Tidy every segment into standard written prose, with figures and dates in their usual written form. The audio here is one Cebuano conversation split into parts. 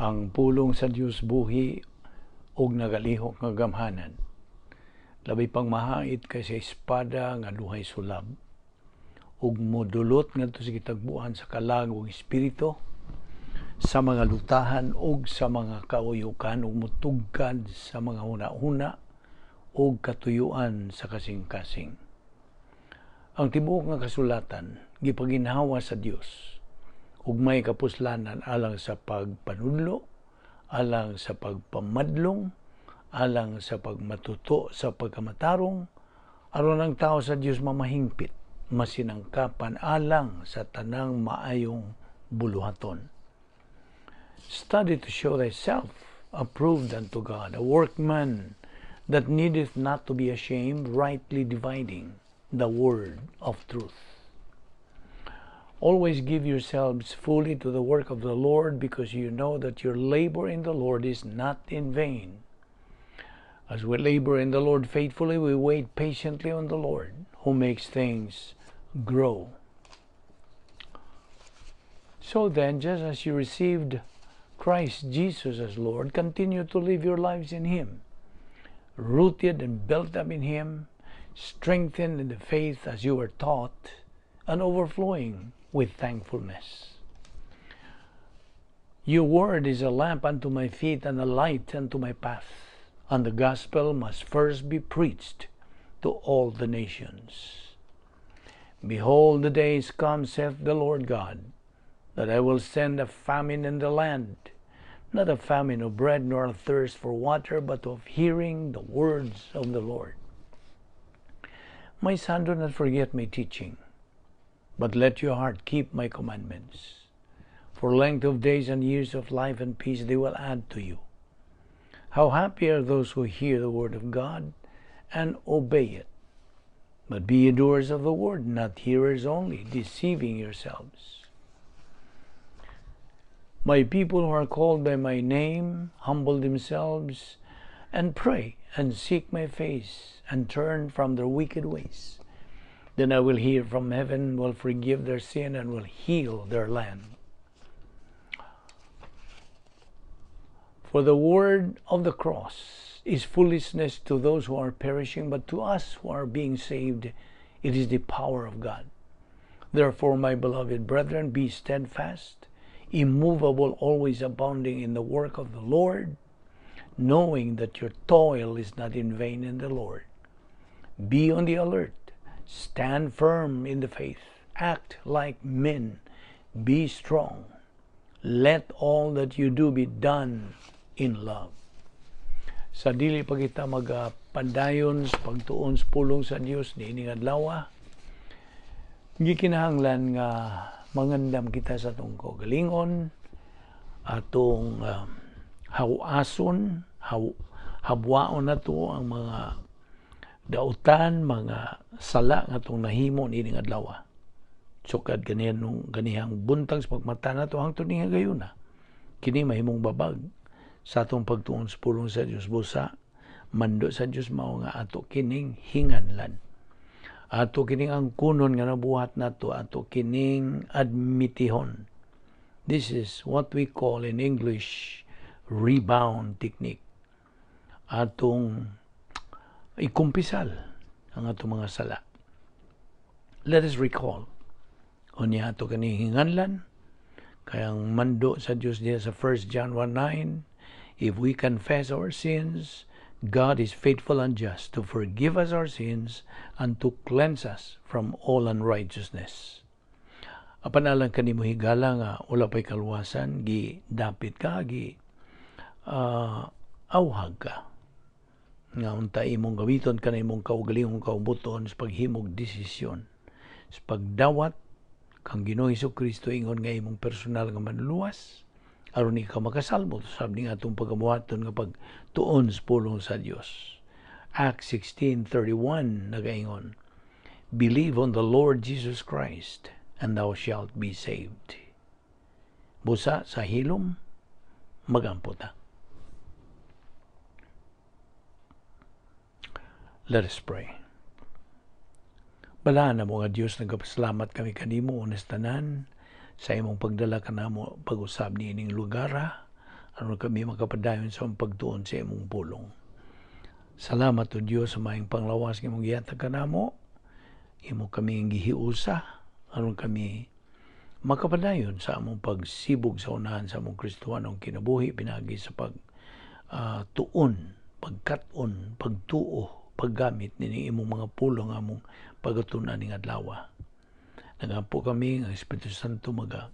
Ang pulong sa Dios buhi ug nagalihok nga gamhanan. Labi pang mahait kaysa espada nga duhay sulab ug modulot ngadto sa gitagbuan sa kalag ug espiritu, sa mga lutahan ug sa mga kauyukan, ug mutugkad sa mga huna-huna ug katuyuan sa kasing-kasing. Ang tibuok nga kasulatan gipaginhawa sa Dios ug may kapuslanan alang sa pagpanudlo, alang sa pagpamadlong, alang sa pagmatuto sa pagkamatarong, aron ang tao sa Dios mamahingpit, masinangkapan alang sa tanang maayong buluhaton. Study to show thyself approved unto God, a workman that needeth not to be ashamed, rightly dividing the word of truth. Always give yourselves fully to the work of the Lord, because you know that your labor in the Lord is not in vain. As we labor in the Lord faithfully, we wait patiently on the Lord, who makes things grow. So then, just as you received Christ Jesus as Lord, continue to live your lives in Him, rooted and built up in Him, strengthened in the faith as you were taught, and overflowing with thankfulness. Your word is a lamp unto my feet and a light unto my path, and the gospel must first be preached to all the nations. Behold, the days come, saith the Lord God, that I will send a famine in the land, not a famine of bread nor a thirst for water, but of hearing the words of the Lord. My son, do not forget my teaching, but let your heart keep my commandments. For length of days and years of life and peace they will add to you. How happy are those who hear the word of God and obey it. But be ye doers of the word, not hearers only, deceiving yourselves. My people who are called by my name humble themselves and pray and seek my face and turn from their wicked ways. Then I will hear from heaven, will forgive their sin, and will heal their land. For the word of the cross is foolishness to those who are perishing, but to us who are being saved, it is the power of God. Therefore, my beloved brethren, be steadfast, immovable, always abounding in the work of the Lord, knowing that your toil is not in vain in the Lord. Be on the alert, stand firm in the faith, act like men, be strong. Let all that you do be done in love. Sa dili pa kita magapandayon sa pagtuon sa pulong sa Dios niining adlaw, gikinahanglan nga mangandam kita sa atong kaugalingon, atong hawason, habwaon nato ang mga dautan, mga sala nga atong nahimo niining adlaw. Sukad ganihan nung ganihang buntag sa pagmata nato hangtod ning gayuna, kini mahimong babag sa atong pagtuon sa pulong sa Dios. Busa mando sa Dios mao nga ato kining hinganlan, ato kining angkunon nga nabuhat nato, ato kining admitihon. This is what we call in English rebound technique. Atong ikumpisal ang atong mga sala. Let us recall unya ato kining hinganlan, kay ang mando sa Dios diya sa 1 John 1:9, if we confess our sins, God is faithful and just to forgive us our sins and to cleanse us from all unrighteousness. Apan alang kanimo higala nga wala pa'y kaluwasan, gi dapit ka, gi awhag ka. Nga unta imong gamiton ka na imong kaugalingong kaubuton sa paghimog desisyon, sa pagdawat kang Ginoong Hesukristo ingon nga imong personal nga manluluwas, aron ikaw makasalmo sab ning atong pagabuhaton nga pagtuon sa pulong sa Dios. Acts 16:31 nagaingon, believe on the Lord Jesus Christ and thou shalt be saved. Busa sa hilom, magampo ta. Let us pray. Balaan na mo nga Dios, nagpasalamat kami kanimo unas tanan sa imong pagdala kanamo pag-usab niining lugara. Aron kami makapadayon sa among pagtuon sa imong pulong. Salamat o Dios sa maayong panglawas nga imong gihatag kanamo. Imo kami gihiusa aron kami makapadayon sa among pagsibog sa unahan sa among Kristohanong kinabuhi pinaagi sa pag tuon, pagkat-on, pagtuo, paggamit nining imong mga pulong among pagatunan ning adlaw. Nagampo kami nga Espiritu Santo maga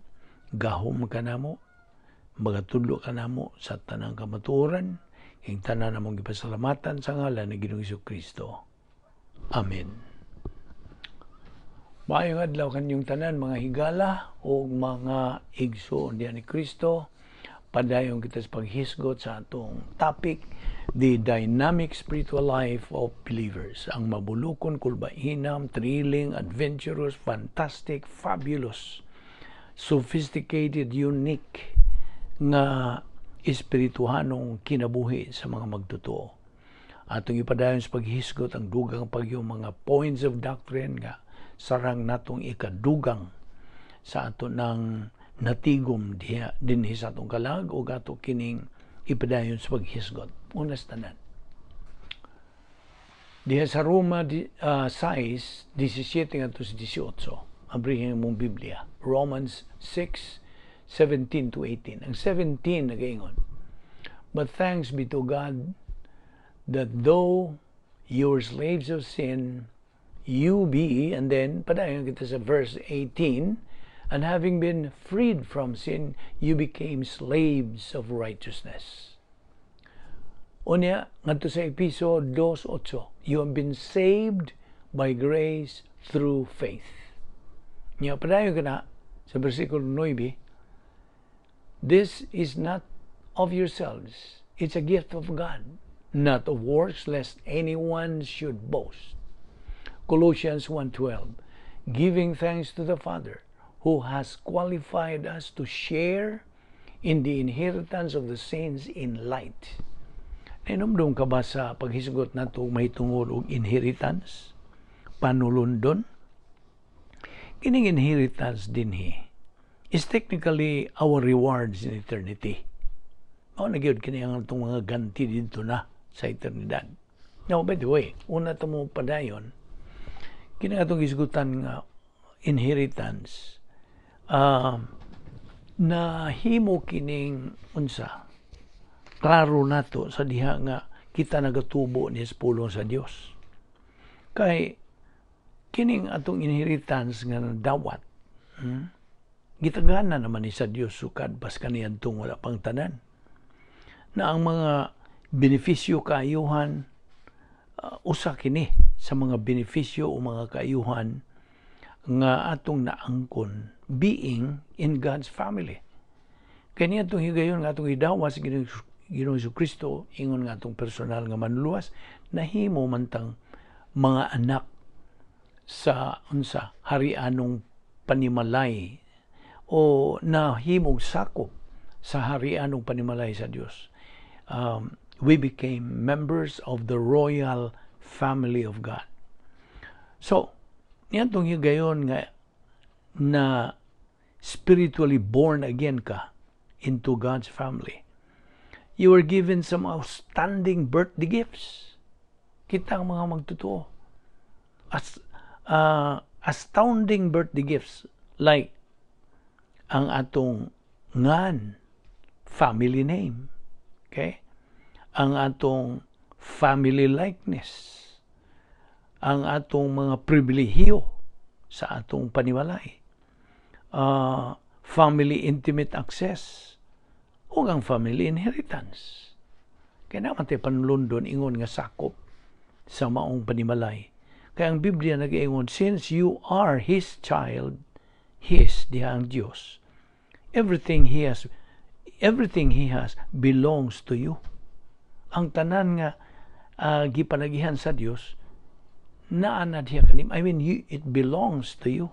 gahom kanamo, magatudlo kanamo sa tanang kamatuoran, ing tanan namong gipasalamatan sa ngalan ni Ginoong Kristo. Amen. Maayong adlaw kanyong tanan, mga higala o mga igsoon diha ni Kristo. Padayon kita sa paghisgot sa atong topic, the dynamic spiritual life of believers. Ang mabulukon, kulbahinam, thrilling, adventurous, fantastic, fabulous, sophisticated, unique nga espirituhanong kinabuhi sa mga magtotoo. Atong ipadayon sa paghisgot ang dugang pagyong mga points of doctrine nga sarang natong ikadugang sa ato ng natigom diha dinhi sa atong kalag o ato kining ipadayon sa paghisgot. Una sa tanan, diha sa Roma 6, 17 ngadto sa 18. Abrihin mong Biblia. Romans 6, 17 to 18. Ang 17 nagaingon, "But thanks be to God that though you were slaves of sin, you be," and then, padayon kita sa verse 18, "and having been freed from sin, you became slaves of righteousness." Unya, ngadto sa Episo 2.8, "You have been saved by grace through faith." Nya, padayon ka na sa versikulo 9, "This is not of yourselves, it's a gift of God, not of works, lest anyone should boast." Colossians 1.12, "Giving thanks to the Father, who has qualified us to share in the inheritance of the saints in light." Nahinumdum ka ba sa paghisgot nato mahitungod og inheritance? Panulundon? Kining inheritance dinhi is technically our rewards in eternity. Mao na gyud kini ang atong mga ganti didto na sa eternidad. Now, by the way, una ta mo padayon, kini atong hisgutan nga inheritance, nahimo kining unsa klaro nato sa diha nga kita nagatubo ni sa pulong sa Dios. Kay kining atong inheritance nga nadawat, gitagana naman ni sa Dios sukad pas kaniadtong wala pang tanan. Na ang mga benepisyo, kaayuhan, usa kini sa mga benepisyo o mga kaayuhan nga atong naangkon being in God's family. Kay niadtong higayon nga atong idawas sa Ginoong Kristo ingon nga atong personal nga manluluwas, nahimo man tang mga anak sa unsa harianong panimalay o nahimong sakop sa harianong panimalay sa Dios. We became members of the royal family of God. So, niadtong higayon nga na spiritually born again ka into God's family, you were given some outstanding birthday gifts. Kita ang mga magtotoo. As, astounding birthday gifts like ang atong ngan, family name. Okay? Ang atong family likeness. Ang atong mga pribilehiyo sa atong panimalay. Family intimate access o ang family inheritance. Kaya naman tayo panulundon ingon nga sakop sa maong panimalay. Kaya ang Biblia nag-ingon, "Since you are His child," His, diha ang Diyos, "everything He has belongs to you." Ang tanan nga gipanagihan sa Dios naa na diha kanim. I mean, you, it belongs to you.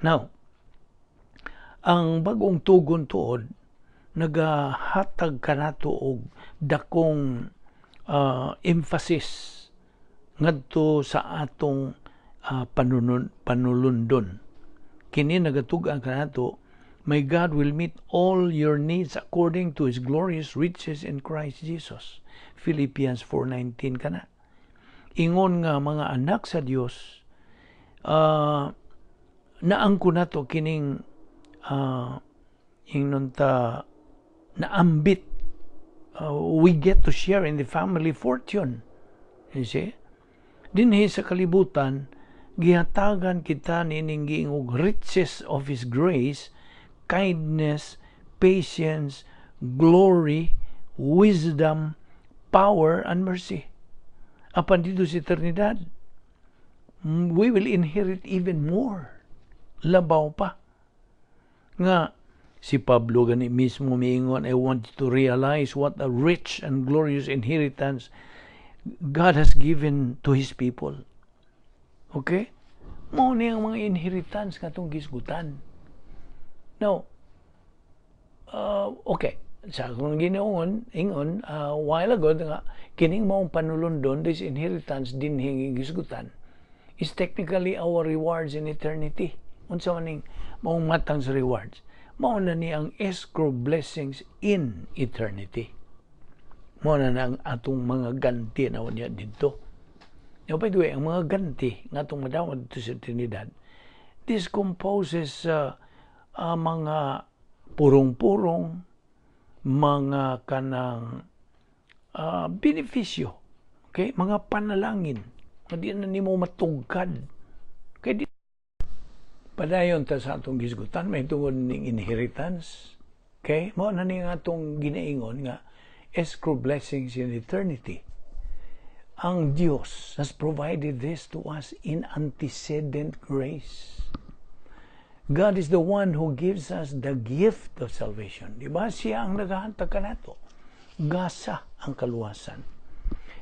Now, ang bagong tugon tuod nagahatag kanato og dakong emphasis ngadto sa atong panulundon. Kini nagatug-an kanato My God will meet all your needs according to His glorious riches in Christ Jesus. Philippians 4:19 kana. Ingon nga mga anak sa Dios, naangko nato kining ingnon ta naambit, we get to share in the family fortune. You see? Dinhi sa kalibutan, gihatagan kita nining giingog riches of His grace, kindness, patience, glory, wisdom, power, and mercy. Apan didto sa eternidad, we will inherit even more. Labaw pa. Nga, si Pablo gani mismo miingon, "I want you to realize what a rich and glorious inheritance God has given to His people." Okay? Mao ni ang mga inheritance nga atong gisgutan. Now, okay, sa akong ginoon, ingon, while ago, nga, kining maong panulundon, this inheritance dinhi gisgutan, is technically our rewards in eternity. Unsa man ning maong matang sa rewards? Mao na ni ang escrow blessings in eternity. Mao na na ang atong mga ganti na niya didto. Now, by the way, ang mga ganti nga atong madawat didto sa eternidad, this composes mga purong-purong, mga kanang benepisyo, okay? Mga panalangin nga di na nimo matugkad. Kay di padayon ta sa atong gisgutan may tungod ning inheritance. Okay? Mao na ni nga atong ginaingon nga escrow blessings in eternity. Ang Dios has provided this to us in antecedent grace. God is the one who gives us the gift of salvation. Di ba? Siya ang naghahatag kanato. Gasa ang kaluwasan.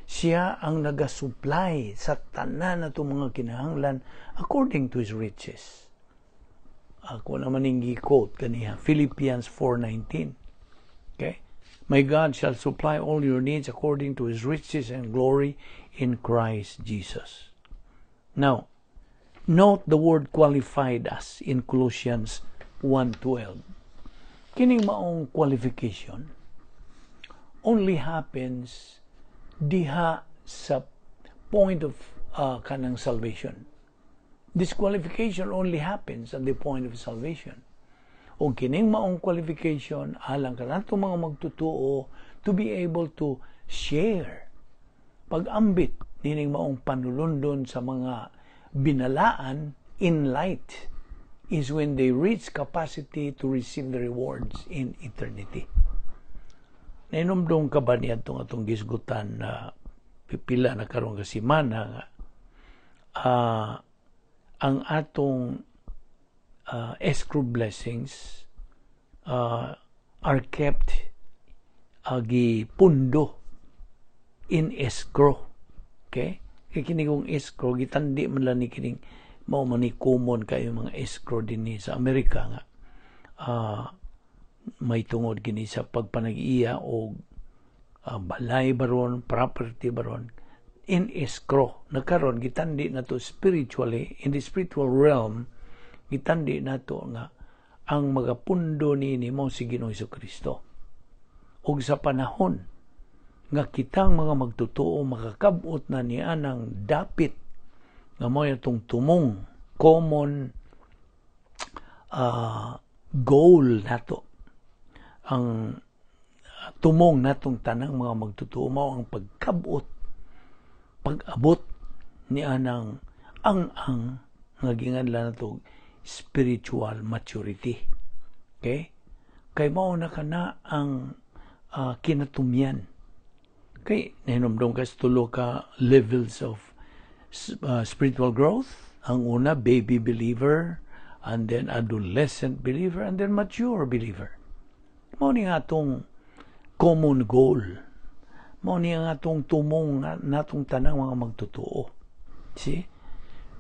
Siya ang nagasupply sa tanan natong mga kinahanglan according to His riches. Ako naman yung gi-quote kaniya, Philippians 4:19. Okay? My God shall supply all your needs according to His riches and glory in Christ Jesus. Now, note the word "qualified us" in Colossians 1:12. Kining maong qualification only happens diha sa point of kanang salvation. This qualification only happens at the point of salvation. O kining maong qualification alang kanato mga magtutuo to be able to share, pag-ambit nining maong panulundon sa mga binalaan in light, is when they reach capacity to receive the rewards in eternity. Nahinumdom ka ba niya itong atong gisgutan na pipila na karon ka semana nga ang atong escrow blessings are kept, gipundo in escrow? Okay? Kay kini kong escrow, gitandi man lang ni kining mao man ni common kayo mga escrow dinhi sa Amerika nga may tungod kini sa pagpanag-iya o balay baron, property baron in escrow. Nakaron gitandi nato spiritually, in the spiritual realm, gitandi nato nga ang magapundo niini mao si Ginoong Kristo. Ug sa panahon nga kitang mga magtotoo makakabot na niya ng dapit nga mao atong tumong common goal nato, ang tumong natong tanang mga magtotoo mao ang pagkabot, pag-abot ni anang ang nga ginganlan nato spiritual maturity. Okay? Kay mao na kana ang kinatumyan. Kay nahinumdum ka sa tulo ka levels of spiritual growth. Ang una, baby believer, and then adolescent believer, and then mature believer. Mao ni nga atong common goal. Mao ni nga atong tumong natong tanang mga magtotoo. See?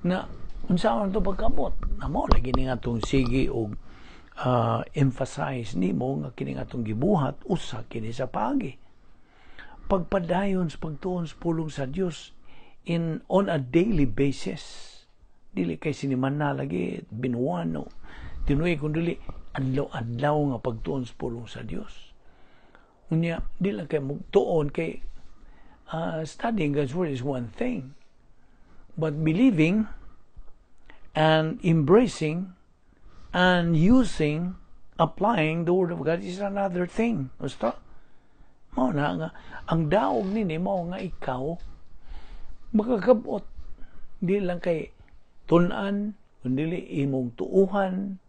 Na unsaon to pagkabot? Na mao lagi ni nga atong sige og emphasize nimo nga kini nga atong gibuhat usa kini sa paagi pagpadayon sa pagtuon sa pulong sa Dios in on a daily basis. Dili kay sinimana lagi, binuwan no tinuig, kun dili Adlaw-adlaw nga pagtuon sa pulong sa Dios. Unya, di lang kay tuon kay studying God's Word is one thing. But believing and embracing and using, applying the Word of God is another thing. Gusto? Mao na nga, ang daog nini mao nga ikaw makakabot. Di lang kay tun-an, kundi imong tuuhan,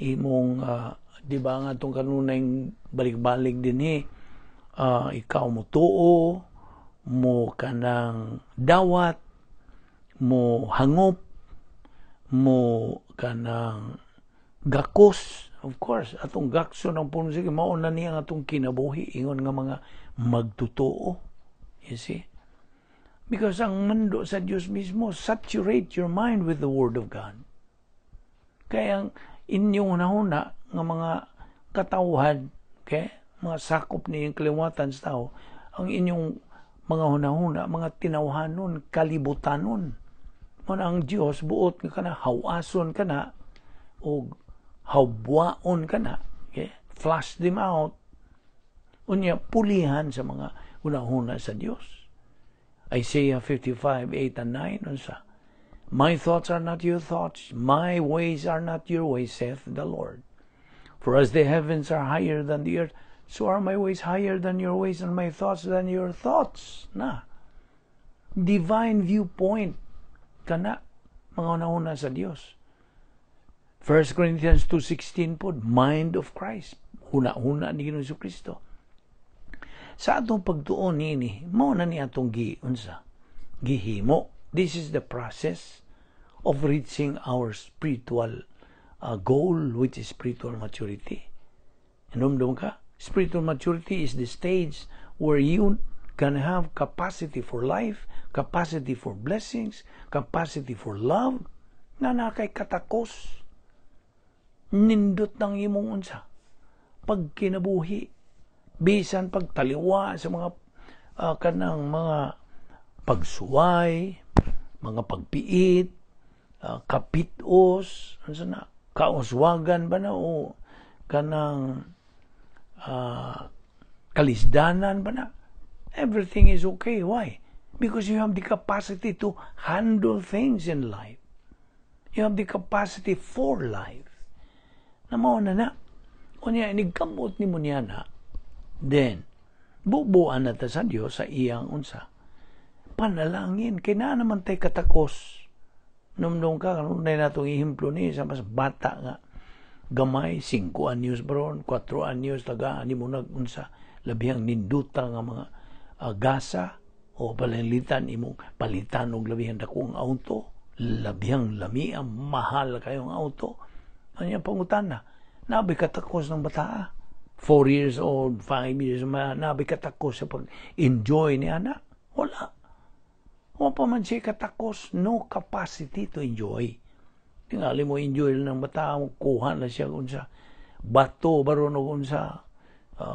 imong di ba nga itong kanunay balik-balik din ikaw mo tuo, mo kanang dawat, mo hangop, mo kanang gakos. Of course, atong gakso ng puno sige, mao na niya ang atong kinabuhi, ingon nga mga magtotoo. You see? Because ang mando sa Diyos mismo, saturate your mind with the Word of God. Kaya ang inyong hunahuna nga mga katawhan, okay? Mga sakop niyang kaliwatan sa tao, ang inyong mga hunahuna, mga tinawhanon, kalibutanon. Mao ang Dios buot nga kana hawason kana o hawbuaon kana, okay? Flush them out. Unya pulihan sa mga hunahuna sa Dios. Isaiah 55, 8 and 9, unsa? "My thoughts are not your thoughts, my ways are not your ways, saith the Lord. For as the heavens are higher than the earth, so are my ways higher than your ways and my thoughts than your thoughts." Na. Divine viewpoint kana mga hunahuna sa Dios. 1 Corinthians 2:16 pod, mind of Christ. Huna-huna ni Ginoong Kristo. Sa atong pagtuon niini, mao na ni atong gi unsa? Gihimo. This is the process of reaching our spiritual goal, which is spiritual maturity. Hinumdum ka? Spiritual maturity is the stage where you can have capacity for life, capacity for blessings, capacity for love, na nakay katakos. Nindot ng imong unsa? Pagkinabuhi. Bisan pagtaliwa sa mga kanang mga pagsuway, mga pagpiit, kapitos, ano na, kauswagan ba na o kanang kalisdanan ba na? Everything is okay. Why? Because you have the capacity to handle things in life. You have the capacity for life. Na mao na na. Unya, inigkamot ni mo niya na, then, bubuan na ta sa Dios sa iyang unsa? Panalangin. Kay naa naman tay katakos. Numdum ka, kanunay natong ehemplo ni sa mas bata nga gamay, 5 anyos baron, 4 anyos, tagaan mo nag unsa, labihang ninduta nga mga gasa o palalitan imong palitan og labihang dakong auto, labihang lami ang mahal kayong auto. Ano yung pangutana? Nabi katakos ng bata. 4 years old, 5 years old, nabi katakos sa pag-enjoy ni anak? Wala. Wa pa man siya katakos, no capacity to enjoy. Tingali mo enjoy ng bata, kuha na siya unsa bato baron o unsa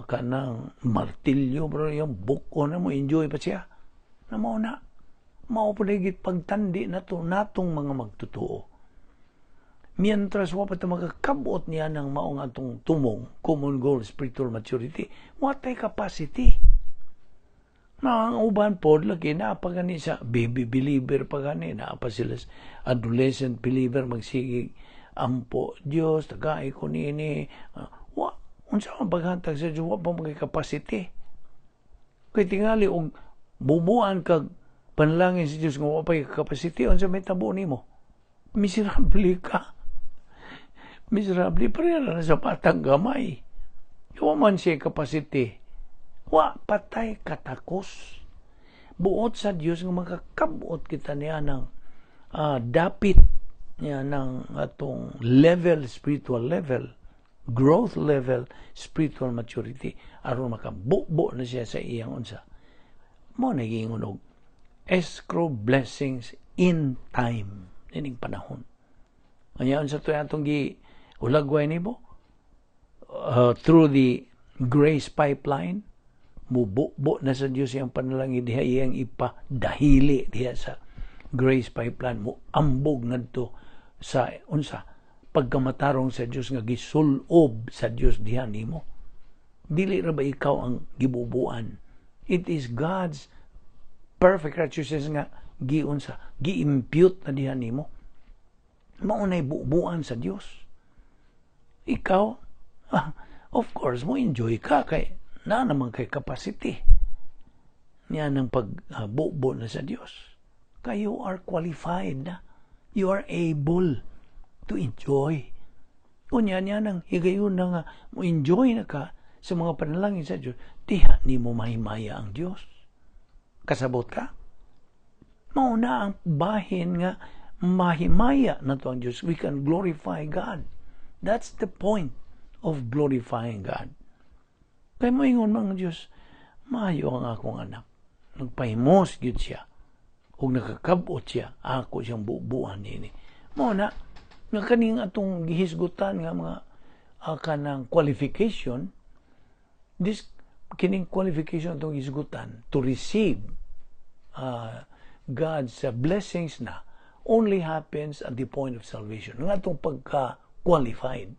kanang martilyo baron yung buko na mo enjoy pa siya. Na mao na mao pa pagtandi na to natong mga magtotoo. Mientras wa pa ta magkabot niya ng maong atong tumong common goal, spiritual maturity, wa tay capacity. Na ang uban pod lagi naa pa gani sa baby believer pa gani, naa pa sila sa adolescent believer, magsigig ampo Dios, tagay ko nini, wa unsa man paghatag sa Dios, wa pa magay capacity. Kay tingali og bubuan kag panalangin sa Dios nga wa pa capacity, unsa may tabo nimo? Miserable ka, miserable pareha na sa batang gamay. Wa man siya capacity, wa patay katakos. Buot sa Dios nga makakabot kita niya ng dapit niya ng atong level, spiritual level, growth level, spiritual maturity, aron makabubo na siya sa iyang unsa? Mo naging og escrow blessings in time, nining panahon. Kanya unsa to atong gi ulagway nimo through the grace pipeline, mububo na sa Dios iyang panalangin diha, iyang ipadahili diha sa grace pipeline, mo ambog ngadto sa unsa? pagkamatarong sa Dios nga gisulob sa Dios diha nimo. Dili ra ba ikaw ang gibubuan? It is God's perfect righteousness nga giunsa, gi-impute na diha nimo. Mao nay bubuan sa Dios. Ikaw, of course, mo enjoy ka kay na naman kay capacity niya ng pagbubo na sa Dios. Kay you are qualified na. You are able to enjoy. Unya niya nang higayon na nga mo enjoy na ka sa mga panalangin sa Dios, diha nimo mahimaya ang Dios. Kasabot ka? Mao na ang bahin nga mahimaya na to ang Dios. We can glorify God. That's the point of glorifying God. Kay moingon man ang Dios, "Maayo ang akong anak. Nagpahimos gyud siya. Ug nakakabot siya, ako siyang bubuan nini." Mao na nga kaning atong gihisgutan nga mga kanang qualification, this kining qualification atong gihisgutan to receive God's blessings na only happens at the point of salvation. Nga atong pagka-qualified.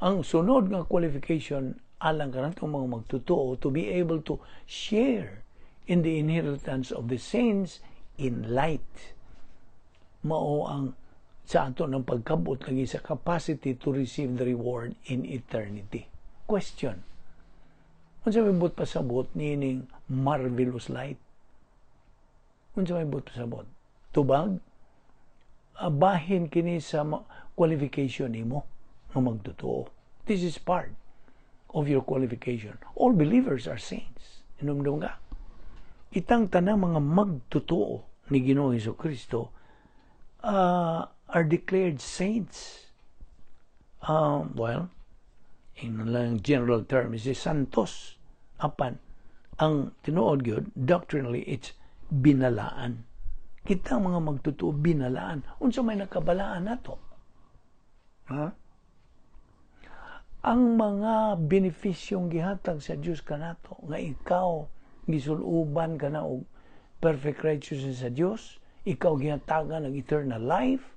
Ang sunod nga qualification alang kanatong mga magtotoo to be able to share in the inheritance of the saints in light. Mao ang sa ato ng pagkabot lagi sa capacity to receive the reward in eternity. Question. Unsa may buot pasabot niining marvelous light? Unsa may buot pasabot? Tubag? Bahin kini sa qualification nimo nga magtotoo. This is part of your qualification. All believers are saints. Inumdum ka? Itang tanang mga magtotoo ni Ginoong Hesus Kristo are declared saints. Well, in lang general term is santos. Apan, ang tinuod gyud, doctrinally, it's binalaan. Kita mga magtotoo binalaan. Unsa may nakabalaan nato? Ha? Ang mga benefisyong gihatag sa Dios kanato nga ikaw gisuloban ka na og perfect righteousness sa Dios, ikaw gihatagan ng eternal life,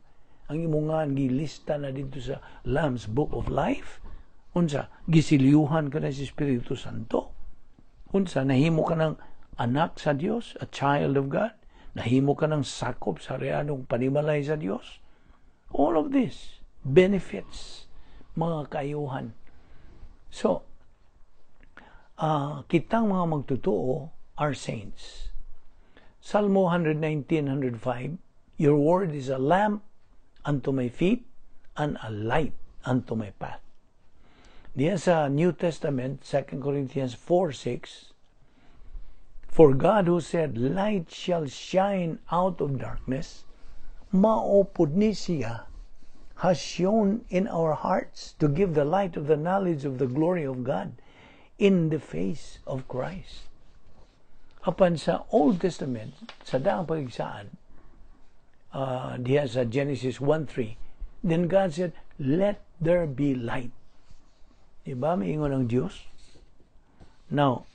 ang imong nga gilista na dito sa Lamb's Book of Life, unsa, giselyuhan ka na sa Espiritu Santo, unsa, nahimo ka ng anak sa Dios, a child of God, nahimo ka ng sakop sa reanong panimalay sa Dios. All of this benefits, mga kaayuhan. So, kitang mga magtotoo are saints. Salmo 119, 105, "Your word is a lamp unto my feet and a light unto my path." Diyan sa New Testament, 2 Corinthians 4:6, "For God who said, 'Light shall shine out of darkness,' mao pud ni siya has shone in our hearts to give the light of the knowledge of the glory of God in the face of Christ." Apan sa Old Testament, sa daang pagigsaad, diha sa Genesis 1:3, "Then God said, 'Let there be light.'" Diba? Miingon ang Diyos. Now,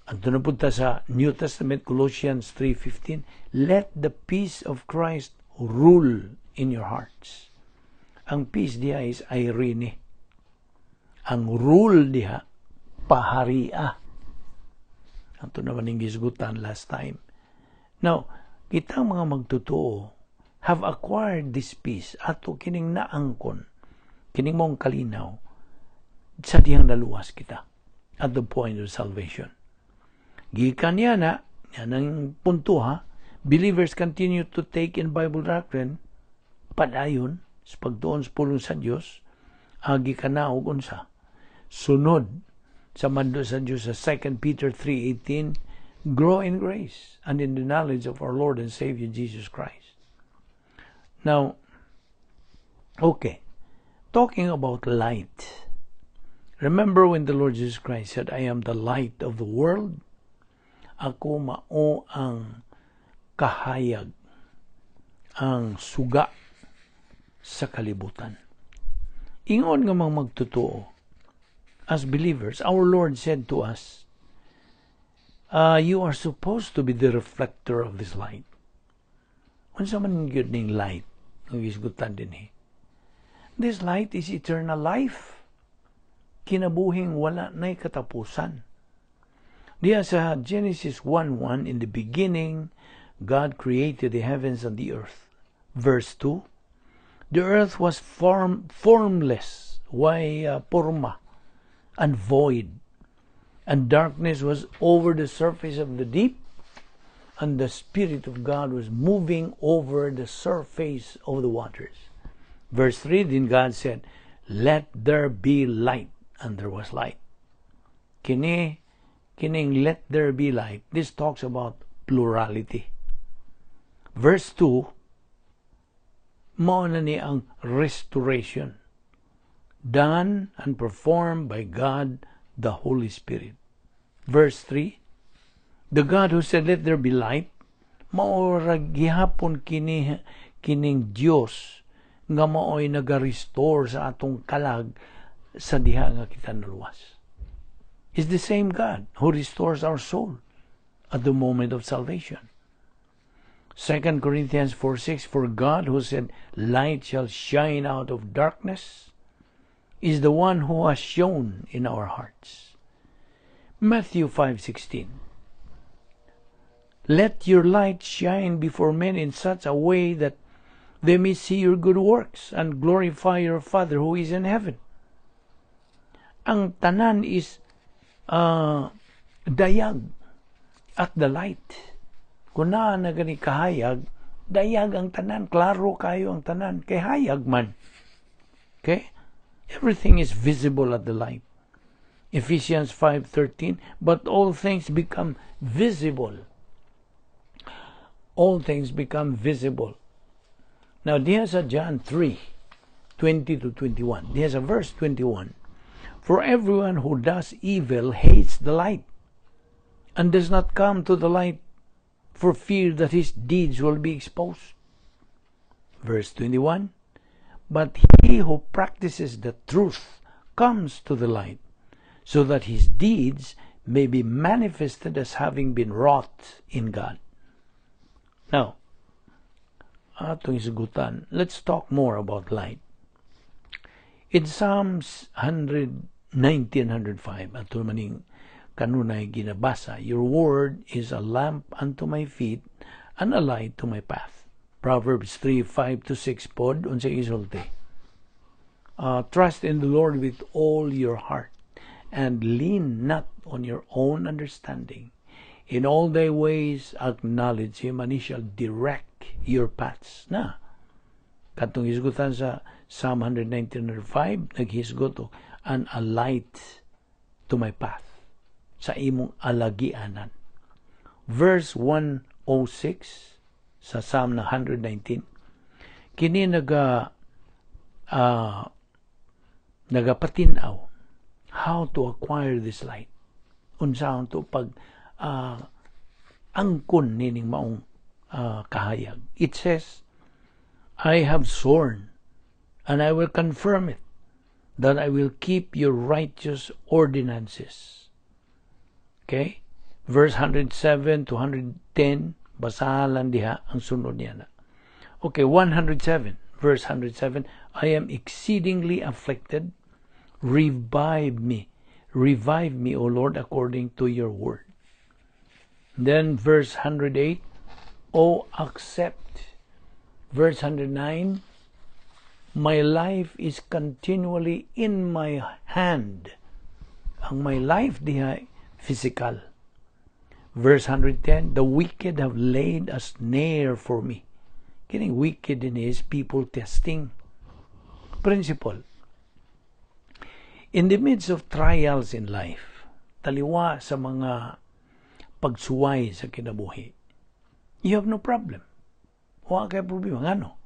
adto na punta sa New Testament, Colossians 3:15, "Let the peace of Christ rule in your hearts." Ang peace diha is eirene. Ang rule diha, paharia. Ato naman yung gisgutan last time. Now, kitang mga magtotoo have acquired this peace, ato kining naangkon, kining mong kalinaw, sa dihang naluwas kita at the point of salvation. Gikan niya na, yan ang punto ha, believers continue to take in Bible doctrine, padayon, sa pagtuon sa pulong sa Dios, agi ka na og unsa. Sunod sa mando sa Dios sa 2 Peter 3:18, "Grow in grace and in the knowledge of our Lord and Savior Jesus Christ." Now, okay, talking about light. Remember when the Lord Jesus Christ said, "I am the light of the world"? Ako mao ang kahayag, ang suga sa kalibutan. Ingon nga mga magtotoo, as believers, our Lord said to us, "You are supposed to be the reflector of this light." Unsa man gyud ning light ang gisgutan dinhi? This light is eternal life. Kinabuhing wala na'y katapusan. Diya sa Genesis 1:1, "In the beginning, God created the heavens and the earth." Verse 2, "The earth was formless," way porma, "and void, and darkness was over the surface of the deep, and the Spirit of God was moving over the surface of the waters." Verse 3, "Then God said, 'Let there be light,' and there was light." Kini, kining "let there be light," this talks about plurality. Verse 2, mao na ni ang restoration done and performed by God the Holy Spirit. Verse 3, the God who said, "Let there be light," mao ra gihapon kini kining Dios nga maoy naga-restore sa atong kalag sa diha nga kita naluwas. Is the same God who restores our soul at the moment of salvation. 2 Corinthians 4:6, "For God who said, 'Light shall shine out of darkness,' is the one who has shone in our hearts." Matthew 5:16, "Let your light shine before men in such a way that they may see your good works and glorify your Father who is in heaven." Ang tanan is dayag at the light. Kung naa na gani kahayag, dayag ang tanan, klaro kayo ang tanan, kay hayag man. Okay? Everything is visible at the light. Ephesians 5:13, "But all things become visible." All things become visible. Now, diha sa John 3:20 to 21. Diha sa verse 21, "For everyone who does evil hates the light and does not come to the light for fear that his deeds will be exposed." Verse 21, "But he who practices the truth comes to the light, so that his deeds may be manifested as having been wrought in God." Now, atong isgutan, let's talk more about light. In Psalms 119, 105, ato maning kanunay ginabasa, "Your word is a lamp unto my feet and a light to my path." Proverbs 3, 5 to 6 pod, unsay isulti? "Trust in the Lord with all your heart and lean not on your own understanding. In all thy ways acknowledge Him and He shall direct your paths." Na, katong hisgutan sa Psalm 119.5, naghisgot og "and a light to my path" sa imong alagianan. Verse 106 sa Psalm na 119, kini nagapatinaw how to acquire this light. Unsaon to pag angkon nining maong kahayag. It says, "I have sworn, and I will confirm it, that I will keep your righteous ordinances." Okay? Verse 107 to 110, basahan diha ang sunod niya na. Okay, 107, verse 107, "I am exceedingly afflicted. Revive me. Revive me, O Lord, according to your word." Then verse 108, "O accept." Verse 109, "My life is continually in my hand." Ang "my life" diha, physical. Verse 110, "The wicked have laid a snare for me." Kining "wicked" in is people testing. Principle. In the midst of trials in life, taliwa sa mga pagsuway sa kinabuhi, you have no problem. Wa kay problema. Ngano?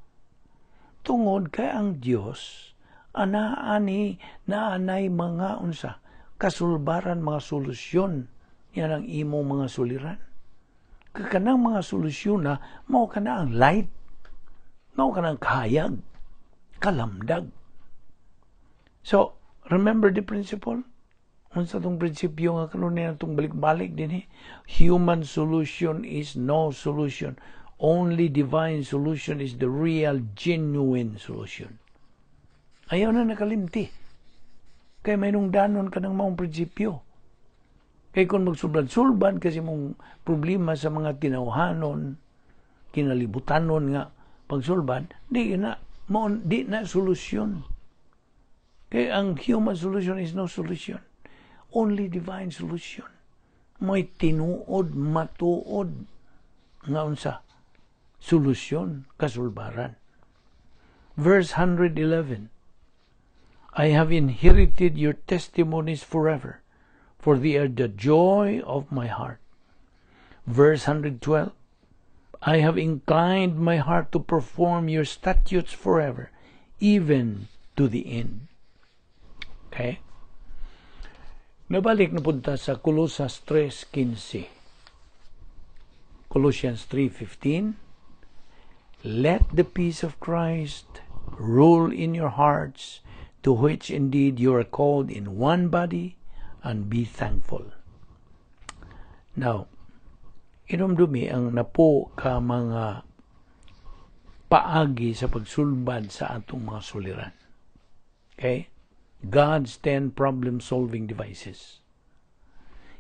Tungod kay ang Dios anaani naanay mga unsa kasulbaran, mga solusyon yan ang imong mga suliran. Kanang mga solusyon na mao kana ang light, mao kana ang kahayag, kalamdag. So, remember the principle? Unsa tong prinsipyo nga kanunay natong balik-balik din eh? Human solution is no solution. Only divine solution is the real, genuine solution. Ayaw na nakalimti. Kay may danon ka ng maong prinsipyo. Kay kung magsulbad-sulbad kasi mong problema sa mga tinawhanon, kinalibutanon nga pagsulbad, di na, mo, di na solusyon. Kay ang human solution is no solution. Only divine solution. May tinuod, matuod nga unsa solusyon, kasulbaran. Verse 111, "I have inherited your testimonies forever, for they are the joy of my heart." Verse 112, "I have inclined my heart to perform your statutes forever, even to the end." Okay? Nabalik na punta sa Colosas 3.15. Colossians 3.15. "Let the peace of Christ rule in your hearts, to which indeed you are called in one body, and be thankful." Now, inumdumi ang napo ka mga paagi sa pagsulbad sa atong mga suliran. Okay? God's 10 problem-solving devices.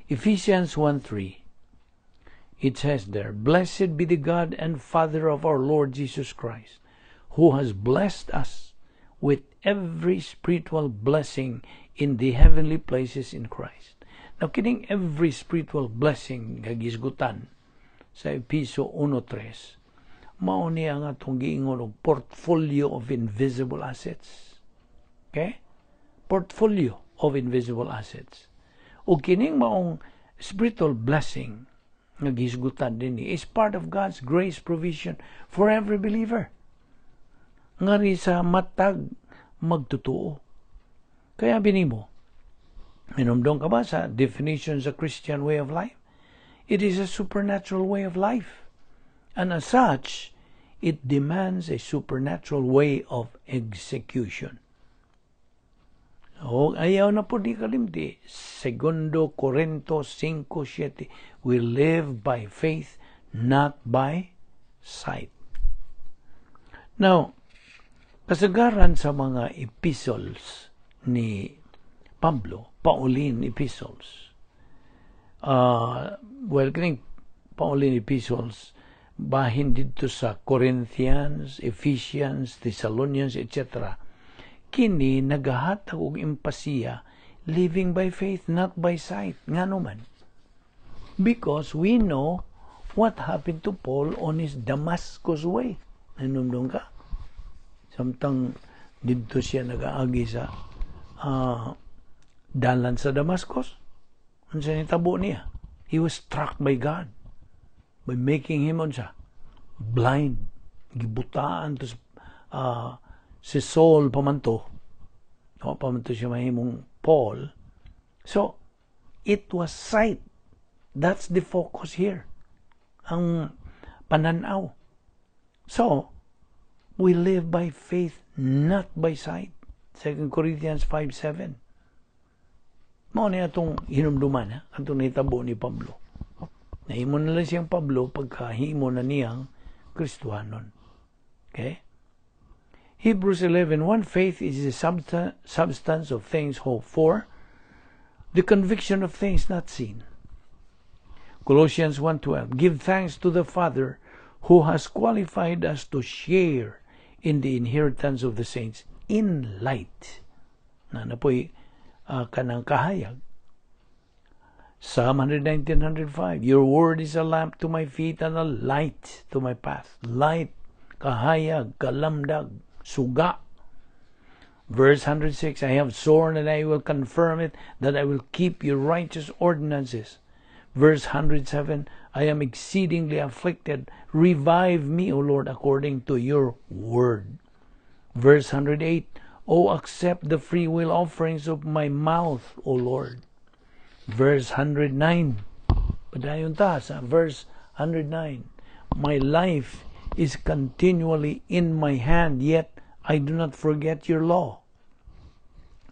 Ephesians 1:3, it says there, "Blessed be the God and Father of our Lord Jesus Christ, who has blessed us with every spiritual blessing in the heavenly places in Christ." Now, kining every spiritual blessing nga gisgutan sa Episo 1.3, mao ni ang atong giingon og portfolio of invisible assets. Okay? Portfolio of invisible assets. O kining maong spiritual blessing nga gisgutan dinhi is part of God's grace provision for every believer. Ngari sa matag magtutuo. Kaya binimo, minumdong ka ba sa definition sa Christian way of life? It is a supernatural way of life. And as such, it demands a supernatural way of execution. O ayaw na po di kalimti. Segundo Corinto 5.7. We live by faith, not by sight. Now, kasagaran sa mga epistles ni Pablo, Pauline epistles, well, kining Pauline epistles, bahin dito sa Corinthians, Ephesians, Thessalonians, etc. Kini nagahatag og empasiya living by faith, not by sight. Ngano man? Because we know what happened to Paul on his Damascus way. Nanumdong ka? Samtang didto siya nagaagi sa dalan sa Damascus. Unsa nitabo niya? He was struck by God by making him unsa? Blind. Gibutaan to si Saul pa man to. No, pa man to siya mahimong Paul. So, it was sight. That's the focus here. Ang pananaw. So, we live by faith, not by sight. 2 Corinthians 5.7. Mao ni atong hinumduman, ha? Atong nahitabo ni Pablo. Nahimo na lang siyang Pablo pagkahimo na niyang Kristohanon. Okay? Hebrews 11:1, "Faith is the substance of things hoped for, the conviction of things not seen." Colossians 1:12, "Give thanks to the Father who has qualified us to share in the inheritance of the saints in light." Na napoy kanang kahayag. Psalm 119, 105, "Your word is a lamp to my feet and a light to my path." Light, kahayag, kalamdag, suga. Verse 106, "I have sworn and I will confirm it, that I will keep your righteous ordinances." Verse 107, "I am exceedingly afflicted. Revive me, O Lord, according to your word." Verse 108, "O accept the free will offerings of my mouth, O Lord." Verse 109, padayon ta sa verse 109, "My life is continually in my hand, yet I do not forget your law."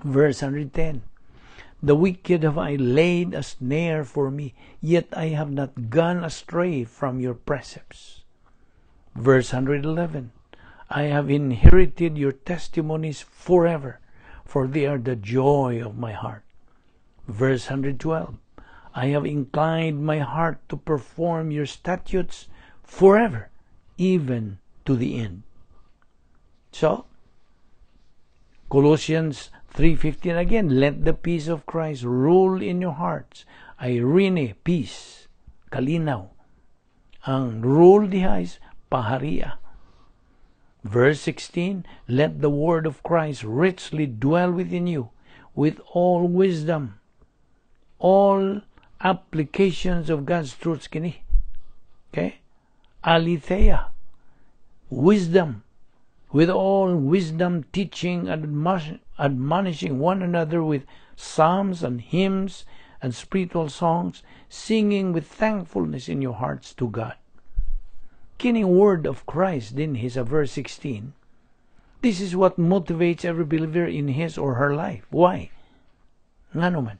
Verse 110, "The wicked have I laid a snare for me, yet I have not gone astray from your precepts." Verse 111, I have inherited your testimonies forever, for they are the joy of my heart. Verse 112, I have inclined my heart to perform your statutes forever, even to the end. So, Colossians 3:15 again, let the peace of Christ rule in your hearts. Eirene, peace, kalinaw. Ang rule diha is paharia. Verse 16, let the word of Christ richly dwell within you with all wisdom. All applications of God's truths kini. Okay? Aletheia, wisdom. With all wisdom, teaching and admonishing one another with psalms and hymns and spiritual songs, singing with thankfulness in your hearts to God. Kining word of Christ dinhi sa verse 16, this is what motivates every believer in his or her life. Why? Ngano man?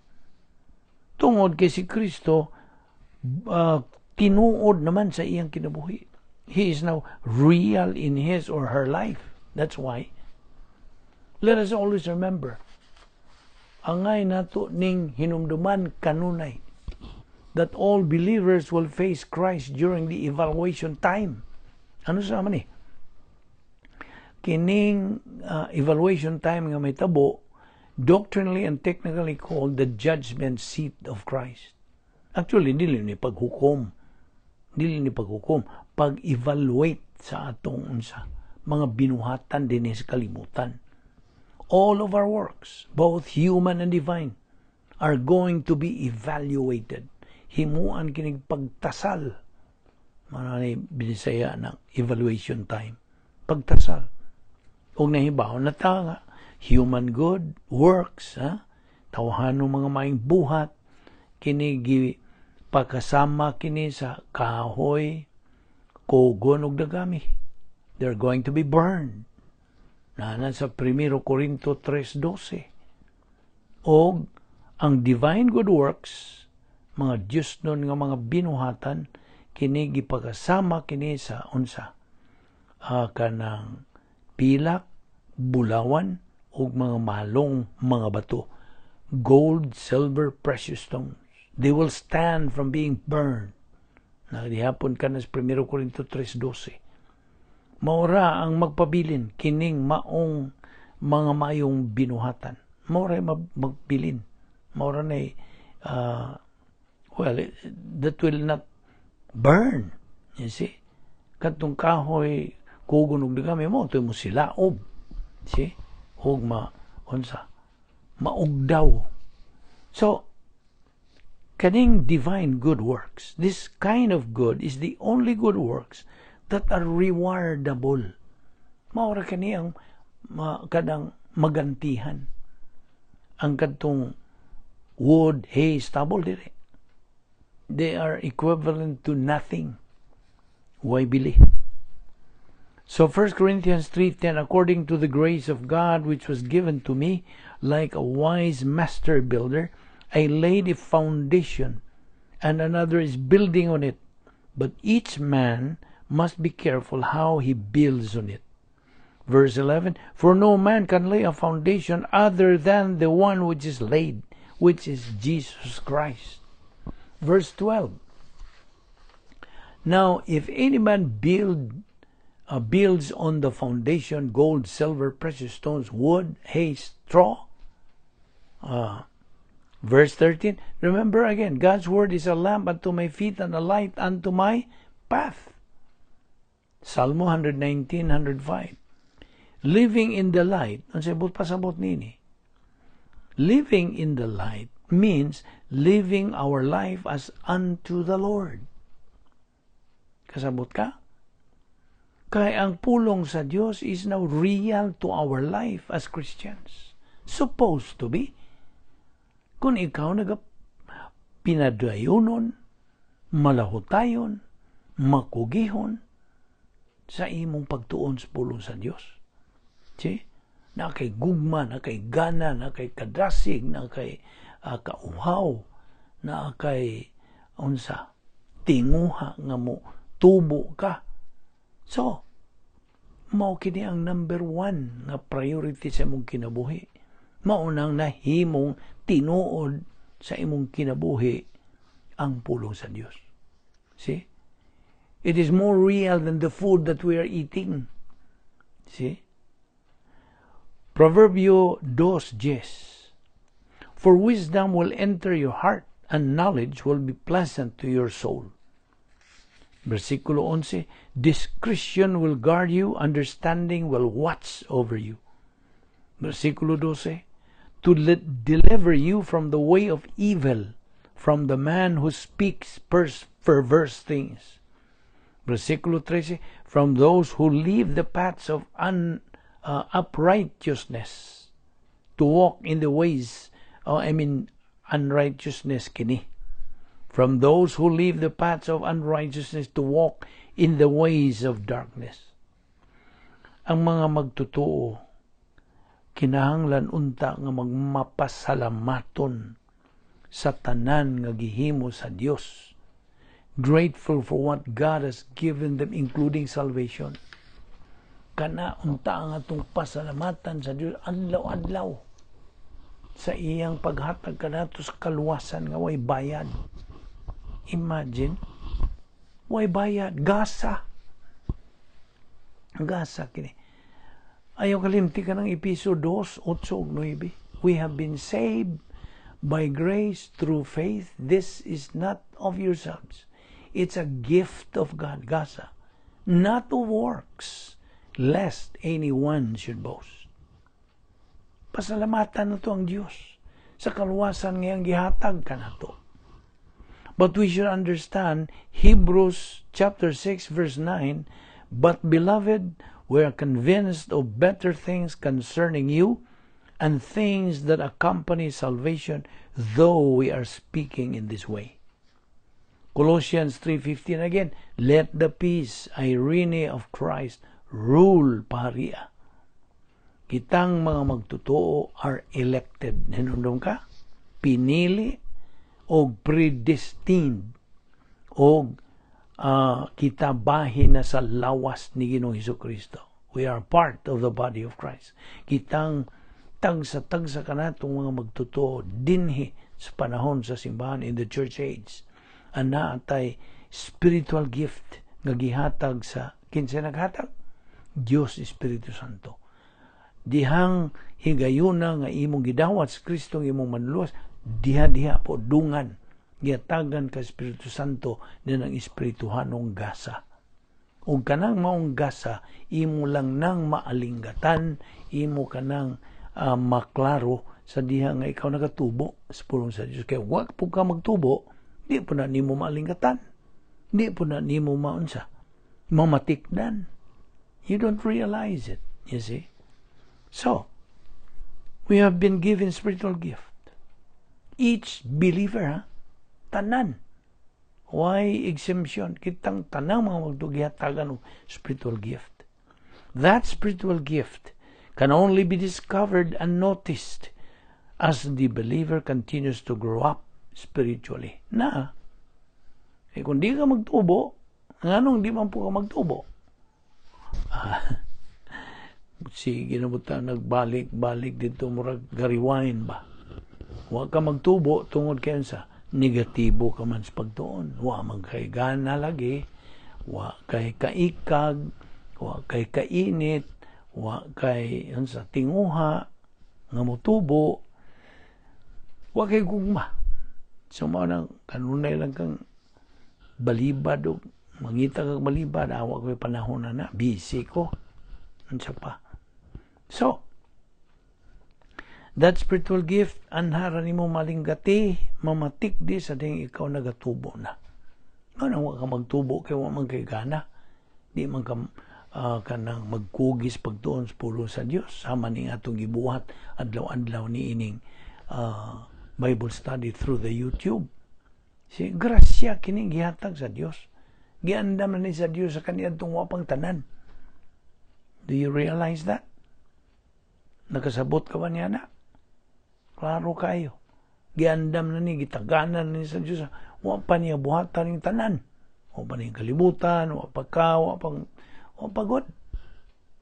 Tungod kay si Kristo tinuod naman sa iyang kinabuhi. He is now real in his or her life. That's why. Let us always remember, angay nato ning hinumduman kanunay that all believers will face Christ during the evaluation time. Ano sa man ni? Kining evaluation time nga mahitabo, doctrinally and technically called the judgment seat of Christ. Actually, dili ni paghukom. Dili ni paghukom. Pag-evaluate sa atong unsa mga binuhatan dinhi sa kalibutan. All of our works, both human and divine, are going to be evaluated. Himuan kinig pagtasal. Mao ni Binisaya ng evaluation time. Pagtasal. Og nahibaw na ta nga, human good works, ha? Tawhan ng mga maayong buhat, kini gi pakasama kini sa kahoy, kugon ug dagami. They're going to be burned. Naa sa 1 Corinto 3:12. Og ang divine good works, mga Diyos nun nga mga binuhatan, kini gipakasama kini sa unsa, kanang pilak, bulawan ug mga mahalong mga bato, gold, silver, precious stones. They will stand from being burned. Nagihapon ka na sa 1 Corinto 3:12. Maura ang magpabilin kining maong mga mayong binuhatan. Maura magbilin. Maura na, well, that will not burn. You see? Katong kahoy, kugon og dagami mo, ito mo silaob. See? Ug ma, unsa? Maugdaw. So, kaning divine good works, this kind of good is the only good works that are rewardable. Maura kani ang kanang magantihan. Ang kadtong wood, hay, stubble, dire. They are equivalent to nothing. Why bili? So 1 Corinthians 3:10, according to the grace of God which was given to me, like a wise master builder, I laid a foundation, and another is building on it. But each man must be careful how he builds on it. Verse 11, for no man can lay a foundation other than the one which is laid, which is Jesus Christ. Verse 12, now if any man builds on the foundation gold, silver, precious stones, wood, hay, straw. Verse 13, remember again, God's word is a lamp unto my feet and a light unto my path. Salmo 119, 105. Living in the light, ang sabot pasabot nini. Living in the light means living our life as unto the Lord. Kasabot ka? Kay ang pulong sa Dios is now real to our life as Christians. Supposed to be. Kung ikaw naga pinadayonon, malahutayon, makugihon sa imong pagtuon sa pulong sa Dios. See? Na kay gugma, na kay gana, na kay kadasig, na kay kauhaw, na kay unsa, tinguha nga mo tubo ka. So, Mao kini ang number one nga priority sa imong kinabuhi. Mao nang nahimong tinuod sa imong kinabuhi ang pulong sa Dios. See? It is more real than the food that we are eating. See? Proverbio 2:10. "For wisdom will enter your heart and knowledge will be pleasant to your soul." Versikulo 11, "Discretion will guard you, understanding will watch over you." Versikulo 12, "To deliver you from the way of evil, from the man who speaks perverse things." Versikulo 13, "From those who leave the paths of uprighteousness to walk in the ways," I mean, unrighteousness kini. "From those who leave the paths of unrighteousness to walk in the ways of darkness." Ang mga magtotoo, kinahanglan unta nga magmapasalamaton sa tanan nga gihimo sa Dios. Grateful for what God has given them, including salvation. Kana unta ang atong pasalamatan sa Dios adlaw-adlaw sa iyang paghatag kanato sa kaluwasan nga way bayad. Imagine, way bayad, gasa. Gasa kini. Ayaw kalimti ka ng Episo 2, 8 ug 9. "We have been saved by grace through faith. This is not of yourselves. It's a gift of God," gasa. "Not of works, lest anyone should boast." Pasalamatan nato ang Dios sa kaluwasan nga iyang gihatag kanato. But we should understand Hebrews chapter 6 verse 9, "But beloved, we are convinced of better things concerning you and things that accompany salvation, though we are speaking in this way." Colossians 3:15 again, "Let the peace, eirene, of Christ rule," paharia. Kitang mga magtotoo are elected. Hinumdum ka? Pinili o predestined o kita bahin na sa lawas ni Ginoong Hesus Kristo. We are part of the body of Christ. Kitang tagsa-tagsa kanatong mga magtotoo dinhi sa panahon sa simbahan, in the church age. Ana atay spiritual gift nga gihatag sa kinsa naghatag? Dios Espiritu Santo. Dihang higayuna nga imong gidawat sa Kristo nga imong manluluwas, diha-diha po dungan gihatagan ka Espiritu Santo din ang espirituhanong gasa. Ug kanang maong gasa, imo lang nang maalinggatan, imo kanang maklaro sa diha nga ikaw nagatubo sa pulong sa Dios. Kaya wa po ka magtubo, di po na nimo maalinggatan. Di po na nimo maunsa. Mamatikdan. You don't realize it, you see. So, we have been given spiritual gift. Each believer, ha? Tanan. Why exemption? Kitang tanang mga magtotoo gihatagan og spiritual gift. That spiritual gift can only be discovered and noticed as the believer continues to grow up spiritually. Na, eh kung di ka magtubo, nganong di man po ka magtubo? Ah, sige na buta nagbalik-balik dito, murag ga-rewind ba? Wa ka magtubo tungod kay sa negatibo ka man sa pagtuon. Wa man kay gana lagi, wa kay kaikag, wa kay kainit, wa kay unsa tinguha nga motubo, wa kay gugma. So mao nang kanunay lang kang balibad o mangita kag balibad, awa ko panahon na na, busy ko. Unsa pa. So, that spiritual gift, anhara nimo malinggati, mamatikdi sa ding ikaw nagatubo na. Ano wa ka magtubo kay wa man kay gana? Di man ka kanang magkugis pagtuon sa pulong sa Dios. Sama ning atong gibuhat adlaw-adlaw ni ining Bible study through the YouTube. Si grasya kini gihatag sa Dios. Giandam na ni sa Dios sa kaniadtong wa pang tanan. Do you realize that? Nakasabot ka ba niya na? Klaro kayo. Giandam na ni, gitaganan ni sa Diyos. Wa pa niya buhatan yung tanan. Wa pa niya kalibutan, wa pa ka, wa pang, wa pa God.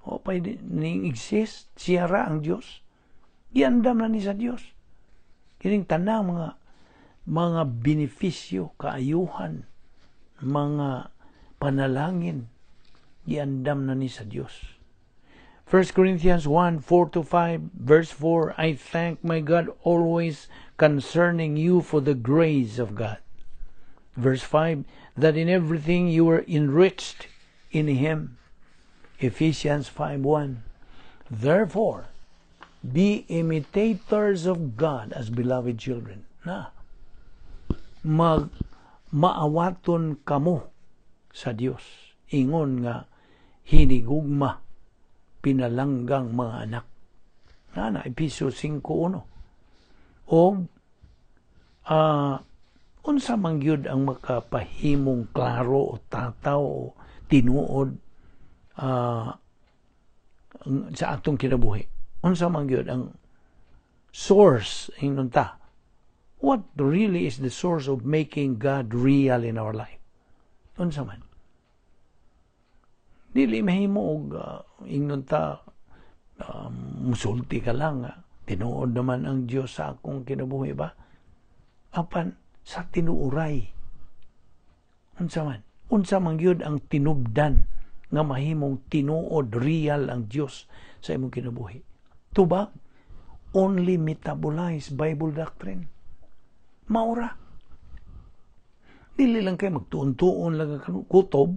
O pa ning exist, siya ra ang Dios. Giandam na ni sa Dios. Kining tanang mga benepisyo, kaayuhan, mga panalangin, giandam na ni sa Dios. 1 Corinthians 1, 4 to 5, verse 4, "I thank my God always concerning you for the grace of God." Verse 5, "That in everything you were enriched in Him." Ephesians 5, 1, "Therefore, be imitators of God as beloved children." Na, mag maawaton kamo sa Dios. Ingon nga hinigugma pinalanggang mga anak. Na na Episo 5:1. O unsa man gyud ang makapahimong klaro o tataw o tinuod sa atong kinabuhi? Unsa man gyud ang source, ingnon ta? What really is the source of making God real in our life? Unsa man? Dili mahimo og ingnon ta musulti ka lang, tinuod naman ang Dios sa akong kinabuhi ba? Apan sa tinuuray. Unsa man? Unsa man gyud ang tinubdan nga mahimong tinuod, real ang Dios sa imong kinabuhi? Tubag, only metabolize Bible doctrine. Maura. Dili lang kay magtuon-tuon lang ka kutob.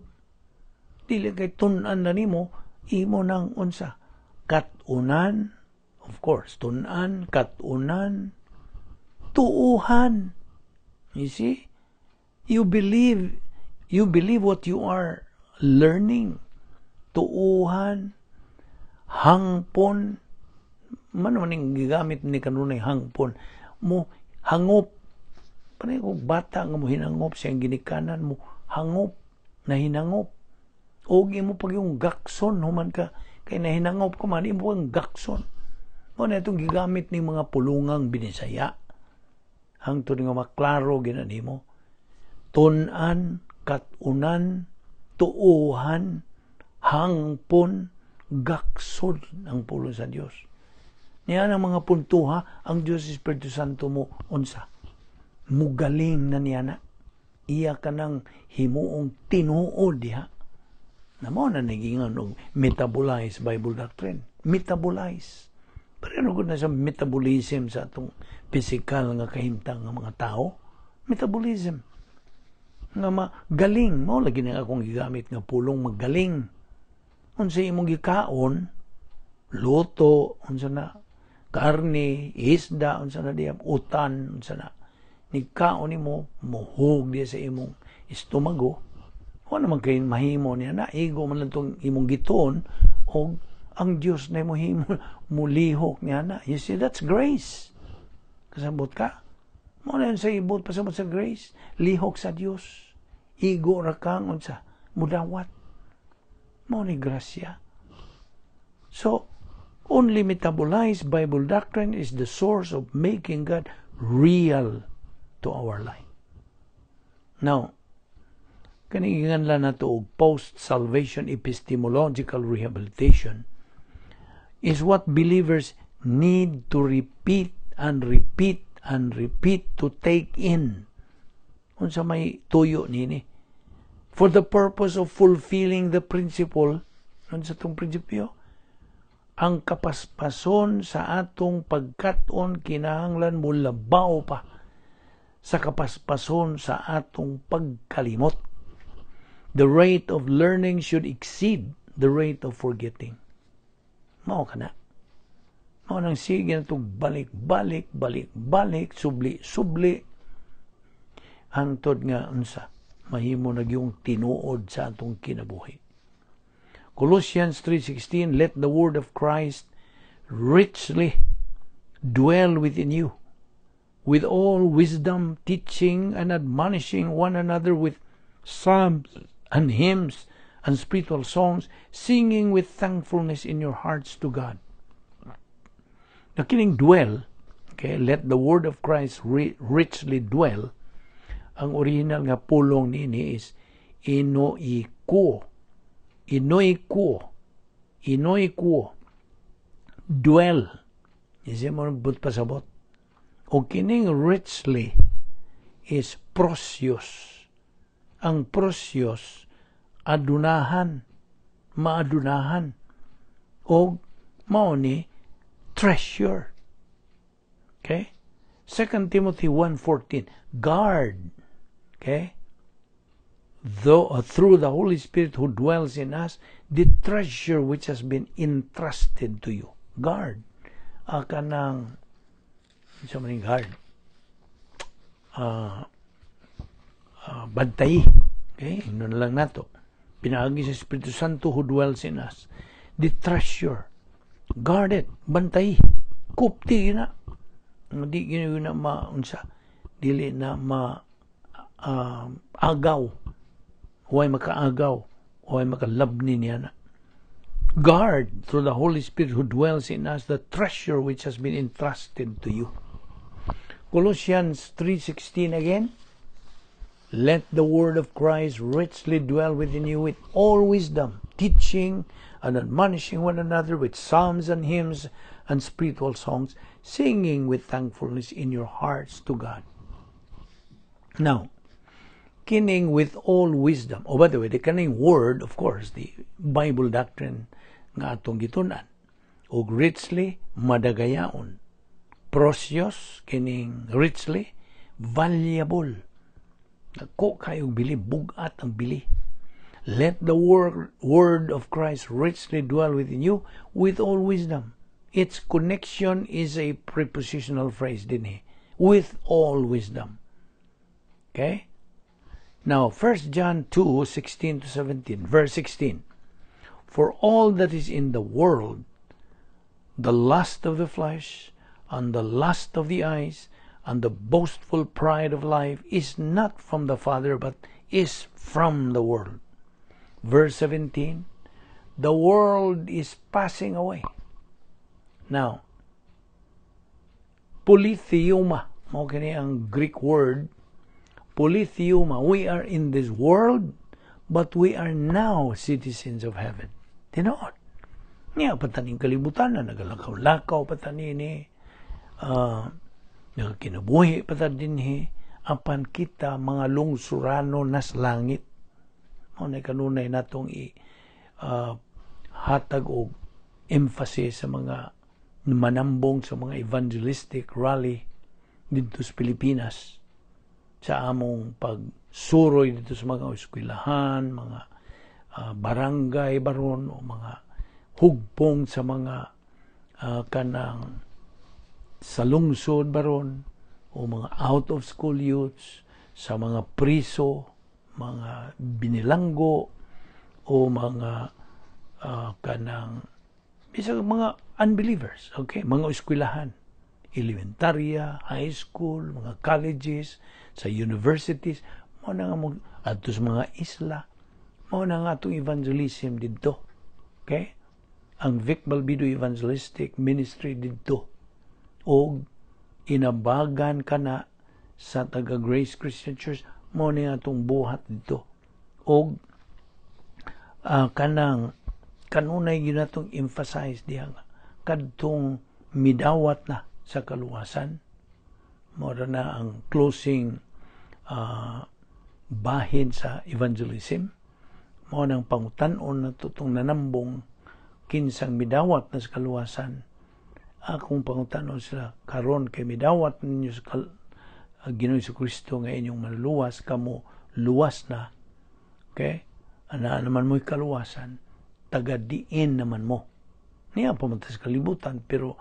Dili kay tun-an na nimo, imo nang unsa? Katunan, of course, tun-an, katunan, tuuhan. You see? You believe what you are learning. Tuuhan, hangpon, man man ning gigamit ni kanunay hangpon mo hangop. Panay ko bata nga mo hinangop siyang ginikanan mo hangop, nahinangop og imo pag yung gakson human ka kay nahinangop ka man, imo ang gakson mo na itong gigamit ni mga pulungang Binisaya hangtod nga maklaro gina nimo. Tun-an, katunan, tuuhan, hangpon, gakson ang pulong sa Dios. Niya ang mga puntuha, ang Diyos Espiritu Santo mo unsa? Mugaling na niya na. Iya ka nang himuong tinuod diha. Na mo na nagingan og metabolize Bible doctrine. Metabolize. Pero ano na sa metabolism sa atong physical nga kahimtang nga mga tao? Metabolism. Nga magaling. Mo lagi na akong gigamit nga pulong magaling. Unsa imong gikaon, luto, unsa na, karne, isda, unsa na diya, utan, unsa na. Nigkaon nimo, muhug diya sa imong estomago. Wa naman kay mahimo niya na, igo man lang tong imong gituon, og ang Dios na mo himo mulihok niya na. You see, that's grace. Kasabot ka? Mo na yun sa ibot, pasabot sa grace. Lihok sa Dios. Igo ra kang unsa, mudawat. Mo ni grasya. So, only metabolized Bible doctrine is the source of making God real to our life. Now, kaningan lang nato og post-salvation epistemological rehabilitation is what believers need to repeat and repeat and repeat to take in. Unsa may tuyo nini? For the purpose of fulfilling the principle, unsa tong prinsipyo? Ang kapaspason sa atong pagkat-on kinahanglan mo labaw pa sa kapaspason sa atong pagkalimot. The rate of learning should exceed the rate of forgetting. Mao ka na. Mao nang sige na itong balik, balik, balik, balik, subli, subli. Hangtod nga unsa, mahimo na yung tinuod sa atong kinabuhi. Colossians 3:16, "Let the word of Christ richly dwell within you, with all wisdom, teaching and admonishing one another with psalms and hymns and spiritual songs, singing with thankfulness in your hearts to God." Na kining dwell, okay, "Let the word of Christ richly dwell," ang original nga pulong nini is enoiko. Enoiko. Enoikuo, dwell. Isi mo but pasabot. O kining richly is prosios. Ang prosios, adunahan, maadunahan. O mao ni treasure. Okay? 2 Timothy 1:14, guard, okay, though through the Holy Spirit who dwells in us, the treasure which has been entrusted to you. Guard. Kanang sa maning guard, bantay. Okay, ino na lang nato. Pinaagi sa Espiritu Santo who dwells in us. The treasure. Guard it. Bantay. Kupti na. Di gini na ma unsa, dili na ma agaw. Huwag makaagaw. Huwag makalabni niya na. Guard through the Holy Spirit who dwells in us the treasure which has been entrusted to you. Colossians 3:16 again. Let the word of Christ richly dwell within you with all wisdom, teaching and admonishing one another with psalms and hymns and spiritual songs, singing with thankfulness in your hearts to God. Now, kining with all wisdom. Oh, by the way, the kaning word, of course, the Bible doctrine nga atong gitun-an. Og richly, madagayaon. Prosios, kining richly, valuable. Dako kayo bili, bugat ang bili. Let the word of Christ richly dwell within you with all wisdom. Its connection is a prepositional phrase, dinhi? With all wisdom. Okay? Now, 1 John 2, 16 to 17, verse 16. For all that is in the world, the lust of the flesh, and the lust of the eyes, and the boastful pride of life is not from the Father, but is from the world. Verse 17, the world is passing away. Now, polytheuma, mao kini ang Greek word, polytheuma. We are in this world, but we are now citizens of heaven. Tinuod. Niya, pataning kalibutan na, nagalakaw-lakaw patani ni, nagkinabuhi pa ta dinhi, apan kita mga lungsurano nas langit. Mao na kanunay natong i hatag og emphasis sa mga manambong sa mga evangelistic rally dito sa Pilipinas, sa among pagsuroy dito sa mga eskwelahan, mga barangay baron o mga hugpong sa mga kanang sa lungsod baron o mga out of school youths, sa mga priso, mga binilanggo o mga kanang bisag mga unbelievers, okay, mga eskwelahan, elementarya, high school, mga colleges, sa universities, mao na nga mo adto sa mga isla, mao na nga atong evangelism didto. Okay? Ang Vic Balbido Evangelistic Ministry didto. Og inabagan kana sa taga Grace Christian Church, mao ni atong buhat didto. Og kanang kanunay gyud natong emphasize diha nga kadtong midawat na sa kaluwasan, mao na ang closing bahin sa evangelism. Mao nang pangutan-on na tutong nanambong kinsang midawat na sa kaluwasan. Akong pangutan-on sila karon kay midawat ninyo sa Ginoo Kristo nga inyong manluluwas, kamo luwas na, okay, ana naman mo'y kaluwasan, taga diin naman mo? Niya pumunta sa kalibutan, pero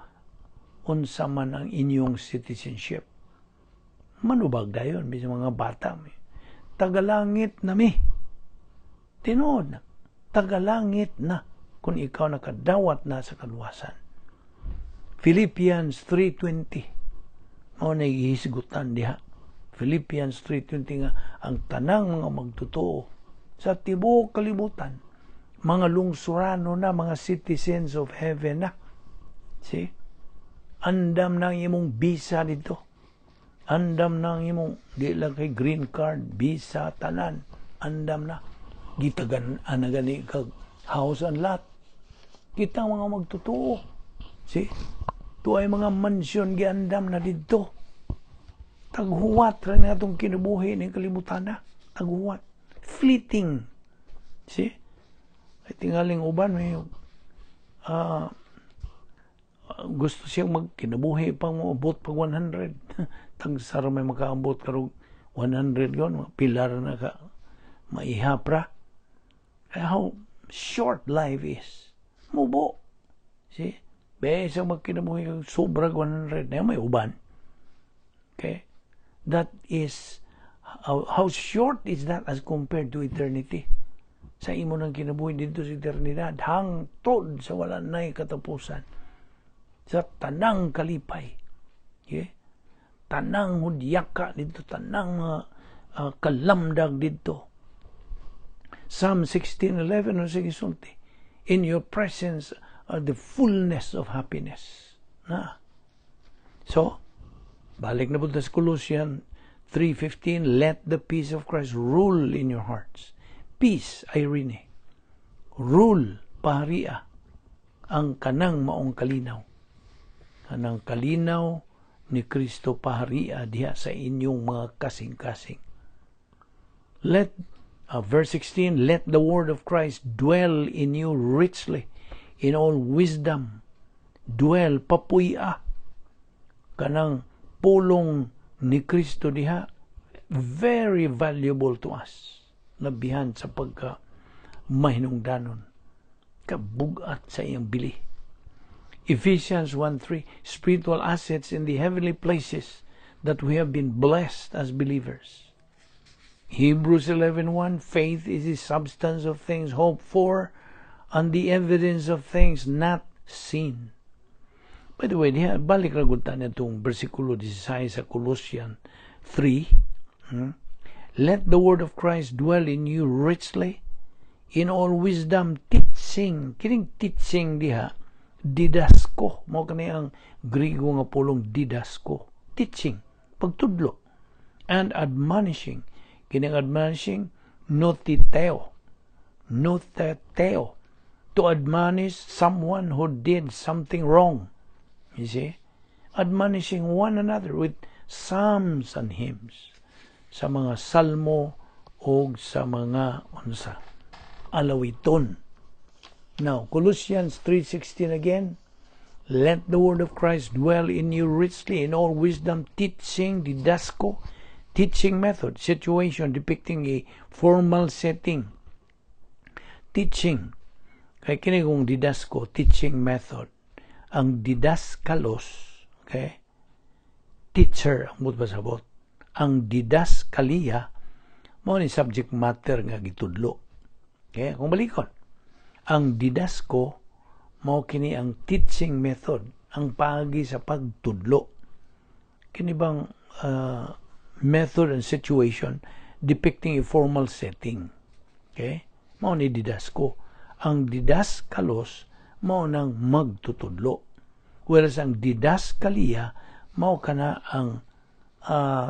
unsa man ang inyong citizenship? Manubag dayon bisan mga bata mi. Tagalangit na mi. Tinuod na. Tagalangit na kung ikaw nakadawat na sa kaluwasan. Philippians 3:20. Mao na gihisgutan diha. Philippians 3:20 nga ang tanang mga magtotoo sa tibuok kalibutan, mga lungsurano na, mga citizens of heaven na. See? Andam na ang imong visa dito. Andam na ang imong, di lang kay green card, visa, tanan. Andam na. Gitagan, ana gani kag house and lot. Kitang mga magtotoo. See? Tuay mga mansyon giandam na didto. Taghuwat ra na atong kinabuhi ning kalibutan na. Taghuwat. Fleeting. See? Ay tingaling uban may gusto siyang magkinabuhi pang moabot pag 100. Tagsara may makaambot karog 100 yon, pilar na ka maihapra. How short life is. Mubo. See? Besa magkinabuhi kag sobra 100 na may uban. Okay? That is how short is that as compared to eternity? Sa imo ng kinabuhi dito sa eternidad, hangtod sa wala na'y katapusan. Sa tanang kalipay. Okay? Tanang hudyaka dito, tanang kalamdag dito. Psalm 16:11, ano sige sulti? "In your presence are the fullness of happiness." Na. So, balik na po sa Colossians 3:15, "Let the peace of Christ rule in your hearts." Peace, eirene. Rule, paharia. Ang kanang maong kalinaw. Kanang kalinaw ni Kristo paharia diha sa inyong mga kasing-kasing. Let verse 16, "Let the word of Christ dwell in you richly in all wisdom." Dwell, papuya. Kanang pulong ni Kristo diha, very valuable to us. Labihan sa pagka mahinungdanon. Kabugat sa iyang bili. Ephesians 1:3, spiritual assets in the heavenly places that we have been blessed as believers. Hebrews 11:1, faith is the substance of things hoped for and the evidence of things not seen. By the way, diha, balik ra gud ta itong bersikulo 16 sa Colossians 3. "Let the word of Christ dwell in you richly in all wisdom, teaching." Kining teaching diha, didasko. Mao kani ang Grigo nga pulong, didasko. Teaching, pagtudlo. And admonishing. Kining admonishing, notheteo. Notheteo. To admonish someone who did something wrong. You see? Admonishing one another with psalms and hymns. Sa mga salmo o sa mga unsa alawiton. Now, Colossians 3:16 again, "Let the word of Christ dwell in you richly in all wisdom, teaching," didasko, teaching method, situation depicting a formal setting. Teaching. Kay kini kung didasko, teaching method. Ang didaskalos, okay? Teacher ang pasabot. Ang didaskalia mao ni subject matter nga gitudlo. Okay, kung balikon. Ang didasko mao kini ang teaching method, ang paagi sa pagtudlo. Kini bang method and situation depicting a formal setting. Okay? Mao ni didasko. Ang didaskalos mao nang magtutudlo. Whereas ang didaskalia mao kana ang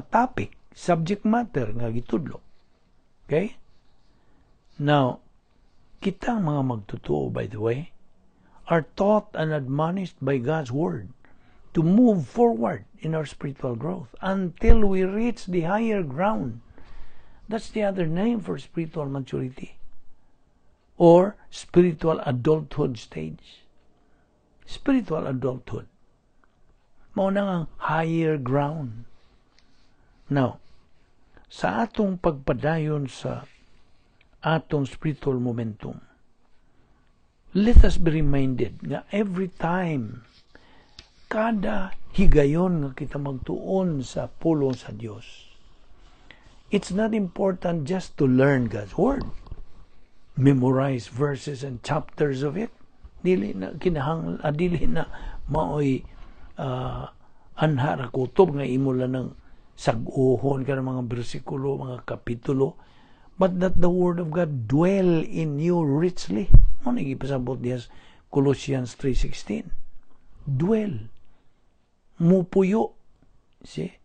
topic, subject matter nga gitudlo. Okay? Now, kitang mga magtotoo, by the way, are taught and admonished by God's Word to move forward in our spiritual growth until we reach the higher ground. That's the other name for spiritual maturity or spiritual adulthood stage. Spiritual adulthood. Mao na ang higher ground. Now, sa atong pagpadayon sa atong spiritual momentum, let us be reminded nga every time, kada higayon nga kita magtuon sa pulong sa Dios, it's not important just to learn God's Word, memorize verses and chapters of it. Dili na kinahang dili na maoy anha ra kutob nga imo lang ng sag-uhon ka ng mga bersikulo, mga kapitulo, but that the Word of God dwell in you richly. Mao ni gipasabot diha sa Colossians 3:16. Dwell. Mupuyo. See?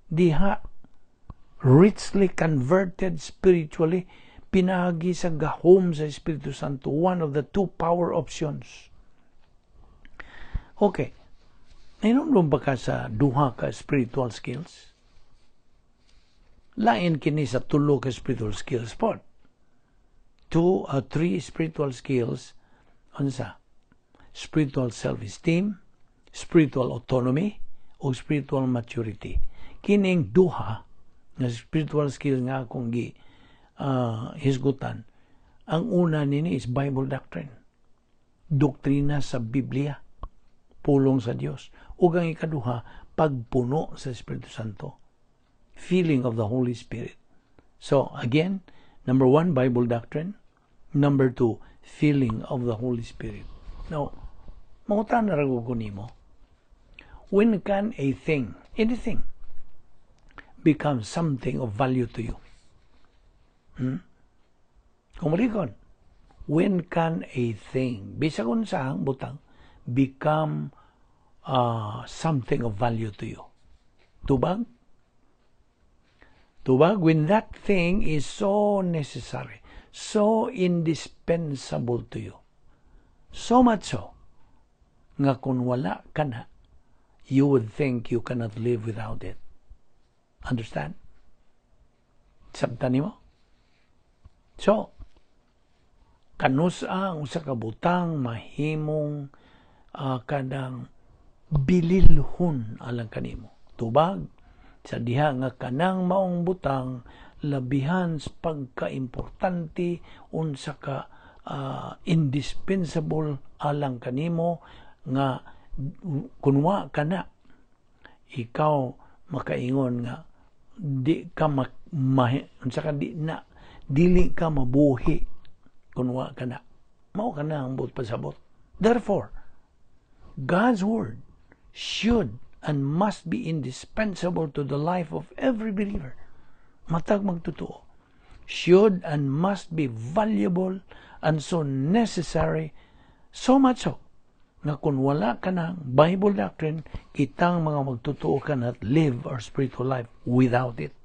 Diha richly converted spiritually pinaagi sa gahom sa Espiritu Santo, one of the two power options. Okay. Nahinumdum ba ka sa duha ka spiritual skills? Lain kini sa tulo ka spiritual skills pod. Two or three spiritual skills, unsa? Spiritual self-esteem, spiritual autonomy, o spiritual maturity. Kining duha nga spiritual skills nga akong gi hisgutan, ang una nini is Bible doctrine. Doktrina sa Biblia. Pulong sa Dios. Ug ang ikaduha, pagpuno sa Espiritu Santo. Filling of the Holy Spirit. So, again, number one, Bible doctrine. Number two, filling of the Holy Spirit. Now, mangutana ra ko nimo. When can a thing, anything, become something of value to you? Hmm? Kung malikon, when can a thing, bisag unsang butang, become something of value to you? Tubag? Tubag, when that thing is so necessary, so indispensable to you. So much so, nga kung wala ka na, you would think you cannot live without it. Understand? Sabtan nimo? So, kanus-a ang usa ka butang mahimong kanang bililhon alang kanimo? Tubag sa diha nga kanang maong butang labihan sa pagkaimportante, unsa ka indispensable alang kanimo nga kun wa kana, ikaw makaingon nga di ka ma, ma, unsa ka, di na dili ka mabuhi kun wa kana. Mao kana ang buot pasabot. Therefore, God's word should and must be indispensable to the life of every believer. Matag magtotoo should and must be valuable and so necessary, so much so nga kung wala ka ng Bible doctrine, kitang mga magtotoo cannot live our spiritual life without it.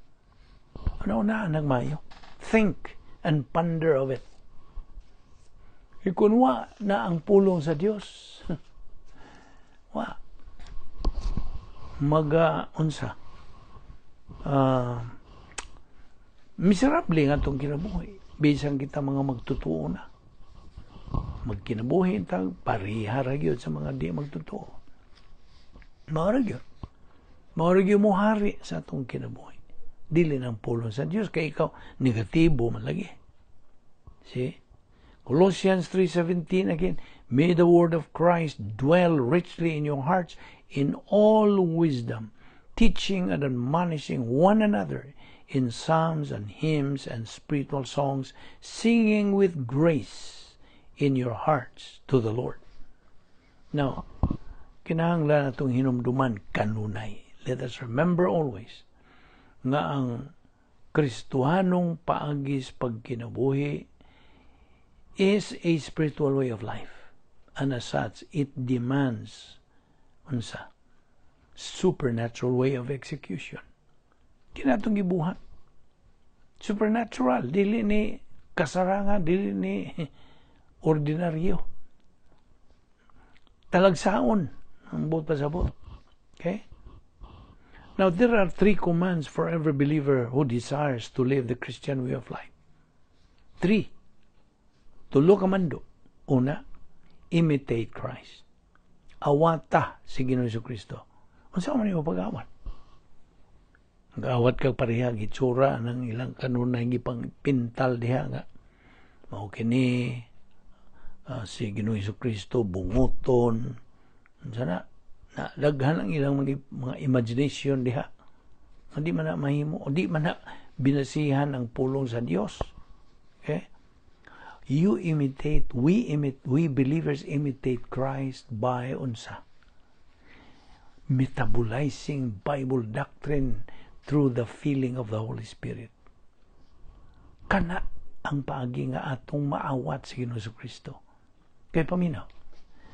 Ano na, nagmayo? Think and ponder of it. Kung wa na ang pulong sa Dios, wa maga unsa, miserable nga atong kinabuhi. Bisan kita mga magtotoo na, magkinabuhi tag pareha ra gyud sa mga di magtotoo. Mao ra gyud mo hari sa atong kinabuhi, dili nang pulong sa Dios, kay ikaw negatibo man lagi. See? Colossians 3:17 again, "May the word of Christ dwell richly in your hearts in all wisdom, teaching and admonishing one another in psalms and hymns and spiritual songs, singing with grace in your hearts to the Lord." Now, kinahanglan atong hinumduman kanunay. Let us remember always nga ang Kristohanong paagis pagkinabuhi is a spiritual way of life. And as such, it demands unsa? Supernatural way of execution. Kinatong gibuhat. Supernatural, dili ni kasarangan, dili ni ordinaryo. Talagsaon ang buot pasabot. Okay? Now, there are three commands for every believer who desires to live the Christian way of life. Three. Tulo ka mando. Una, imitate Christ. Awata si Ginoong Kristo. Unsa man imo pag-awat? Nag-awat kag pareha gitsura ng ilang kanunay gipang pintal diha nga mao kini si Ginoong Kristo bunguton. Unsa na? Na daghan ang ilang mga imagination diha. Hindi man na mahimo, di man na binasihan ang pulong sa Dios. Okay? You imitate, we imitate, we believers imitate Christ by unsa? Metabolizing Bible doctrine through the filling of the Holy Spirit. Kana ang paagi nga atong maawat si Ginoong Kristo. Kay paminaw,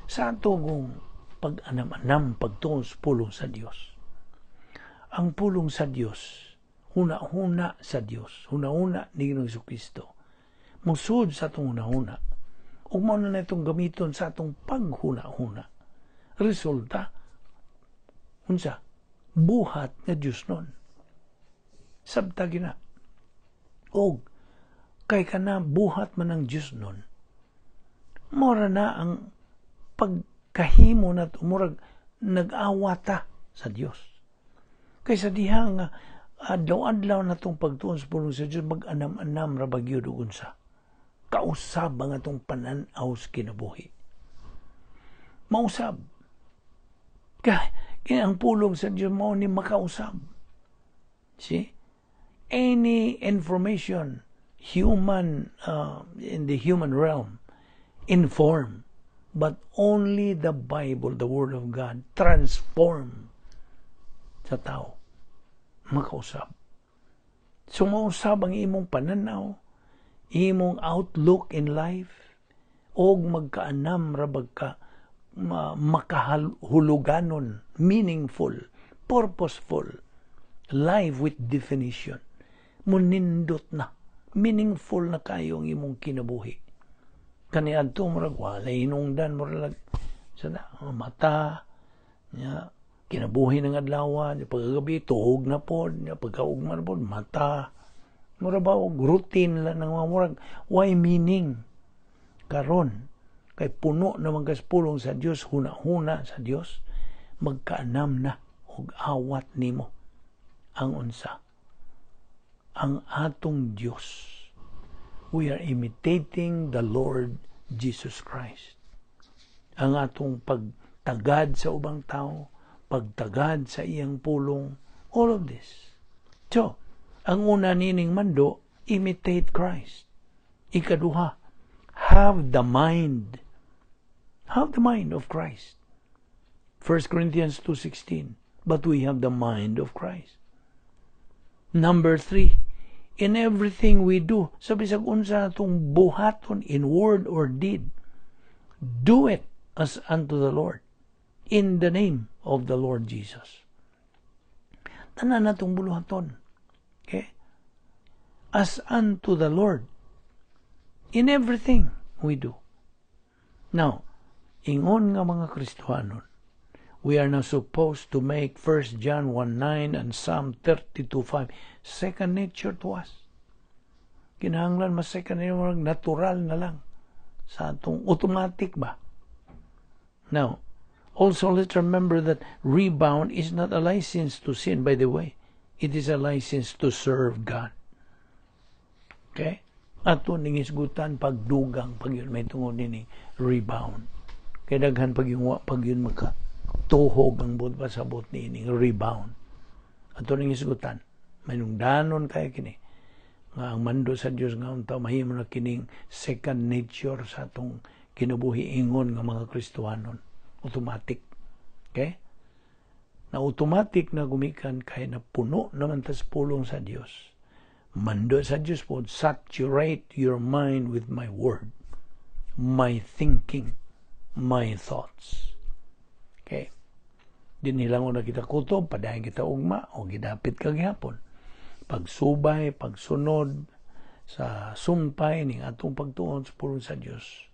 sa atong pag-anam-anam pagtuon sa pulong sa Dios. Ang pulong sa Dios, huna-huna sa Dios, huna-huna ni Ginoong Kristo. Musud sa atong huna-huna. Ug mao na itong gamiton sa atong paghuna-huna. Resulta, unsa? Buhat nga Diyos nun. Sabta gina. Og kay kana buhat man ang Diyos nun, mora na ang pagkahimo na murag nag-awata sa Dios. Kaysa diha nga adlaw-adlaw na itong pagtuon sa pulong sa Dios, mag-anam-anam ra ba gyud og unsa. Kausab ang atong panan-aw sa kinabuhi. Mausab. Kaya ang pulong sa Dios mao ni makausab. See? Any information human in the human realm inform, but only the Bible, the Word of God, transform sa tao, makausab. So mausab ang imong pananaw, imong outlook in life, og magkaanam ra ka makahuluganon, meaningful, purposeful life with definition. Munindot na, meaningful na kayo ang imong kinabuhi. Kani adto murag walay hinungdan, murag sa mata nya, kinabuhi ng adlaw, pagkagabi tuhog na pod, pagkaugma na pod mata, mura ba og routine lang ng mga murag why meaning. Karon kay puno naman kas pulong sa Dios, huna-huna sa Dios, magkaanam na og awat nimo ang unsa, ang atong Dios. We are imitating the Lord Jesus Christ. Ang atong pagtagad sa ubang tao, pagtagad sa iyang pulong, all of this. So, ang una nining mando, imitate Christ. Ikaduha, have the mind. Have the mind of Christ. 1 Corinthians 2:16. But we have the mind of Christ. Number three, in everything we do, sa bisag unsa natong buhaton in word or deed, do it as unto the Lord, in the name of the Lord Jesus. Tanan natong buluhaton. Okay? As unto the Lord in everything we do. Now, ingon nga mga Kristohanon, we are now supposed to make 1 John 1:9 and Psalm 32:5 second nature to us. Kinahanglan mas second nature, natural na lang sa atong automatic ba. Now, also let's remember that rebound is not a license to sin, by the way. It is a license to serve God. Okay? Ato ning hisgutan pagdugang pag yun may tungod nini rebound. Kay daghan pag yung wa pag yun maka tuhog ang buot pasabot niining rebound. Ato ning hisgutan. Manungdanon kay kini nga ang mando sa Dios nga unta mahimo na kining second nature sa atong kinabuhi ingon nga mga Kristohanon. Automatic. Okay? Na automatic na gumikan kay na puno naman tas pulong sa Dios. Mando sa Dios po, "Saturate your mind with my word, my thinking, my thoughts." Okay? Dinhi lang una kita kutob, padayon kita ugma, o gidapit ka gihapon. Pagsubay, pagsunod sa sumpay ning atong pagtuon sa pulong sa Dios.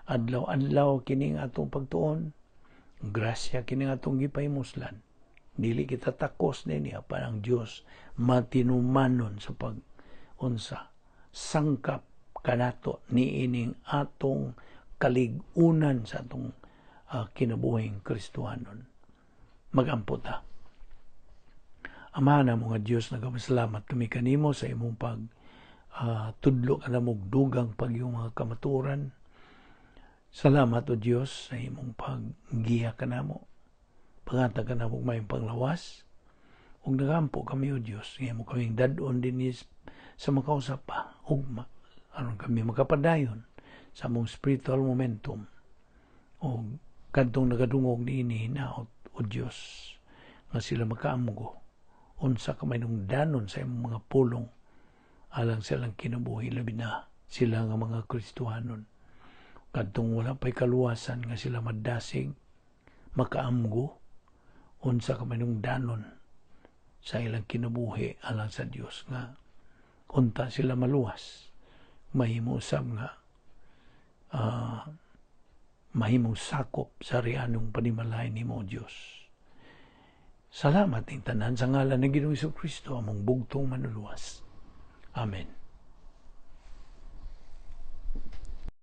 Adlaw-adlaw kining atong pagtuon, grasya kining atong gipahimuslan. Dili kita takos nini, apan ang Dios matinumanon sa pag unsa sangkap kanato niining atong kalig-unan sa atong kinabuhing Kristohanon. Magampo ta. Ama na mga Dios, nagapasalamat kami kanimo sa imong pag tudlo kanamo dugang pag iyong mga kamaturan. Salamat, O Dios, sa imong paggiya kanamo. Pangatag kanamo may panglawas. Ug nagampo kami, O Dios, nga imo kaming dad-on dinhi sa makausap pa ugma aron kami makapadayon sa among spiritual momentum. O kadtong nagadungog niini, hinaot, O Dios, nga sila makaamgo unsa ka danon sa imong mga pulong alang silang kinabuhi, labi na sila nga mga Kristohanon. Kadtong wala pa'y kaluwasan, nga sila madasig makaamgo unsa ka danon sa ilang kinabuhi alang sa Dios, nga unta sila maluwas, mahimo usab nga Mahimong sakop sa rianong panimalay nimo, Dios. Salamat ning tanan sa ngalan ng Ginoong Kristo, among bugtong Manluluwas. Amen.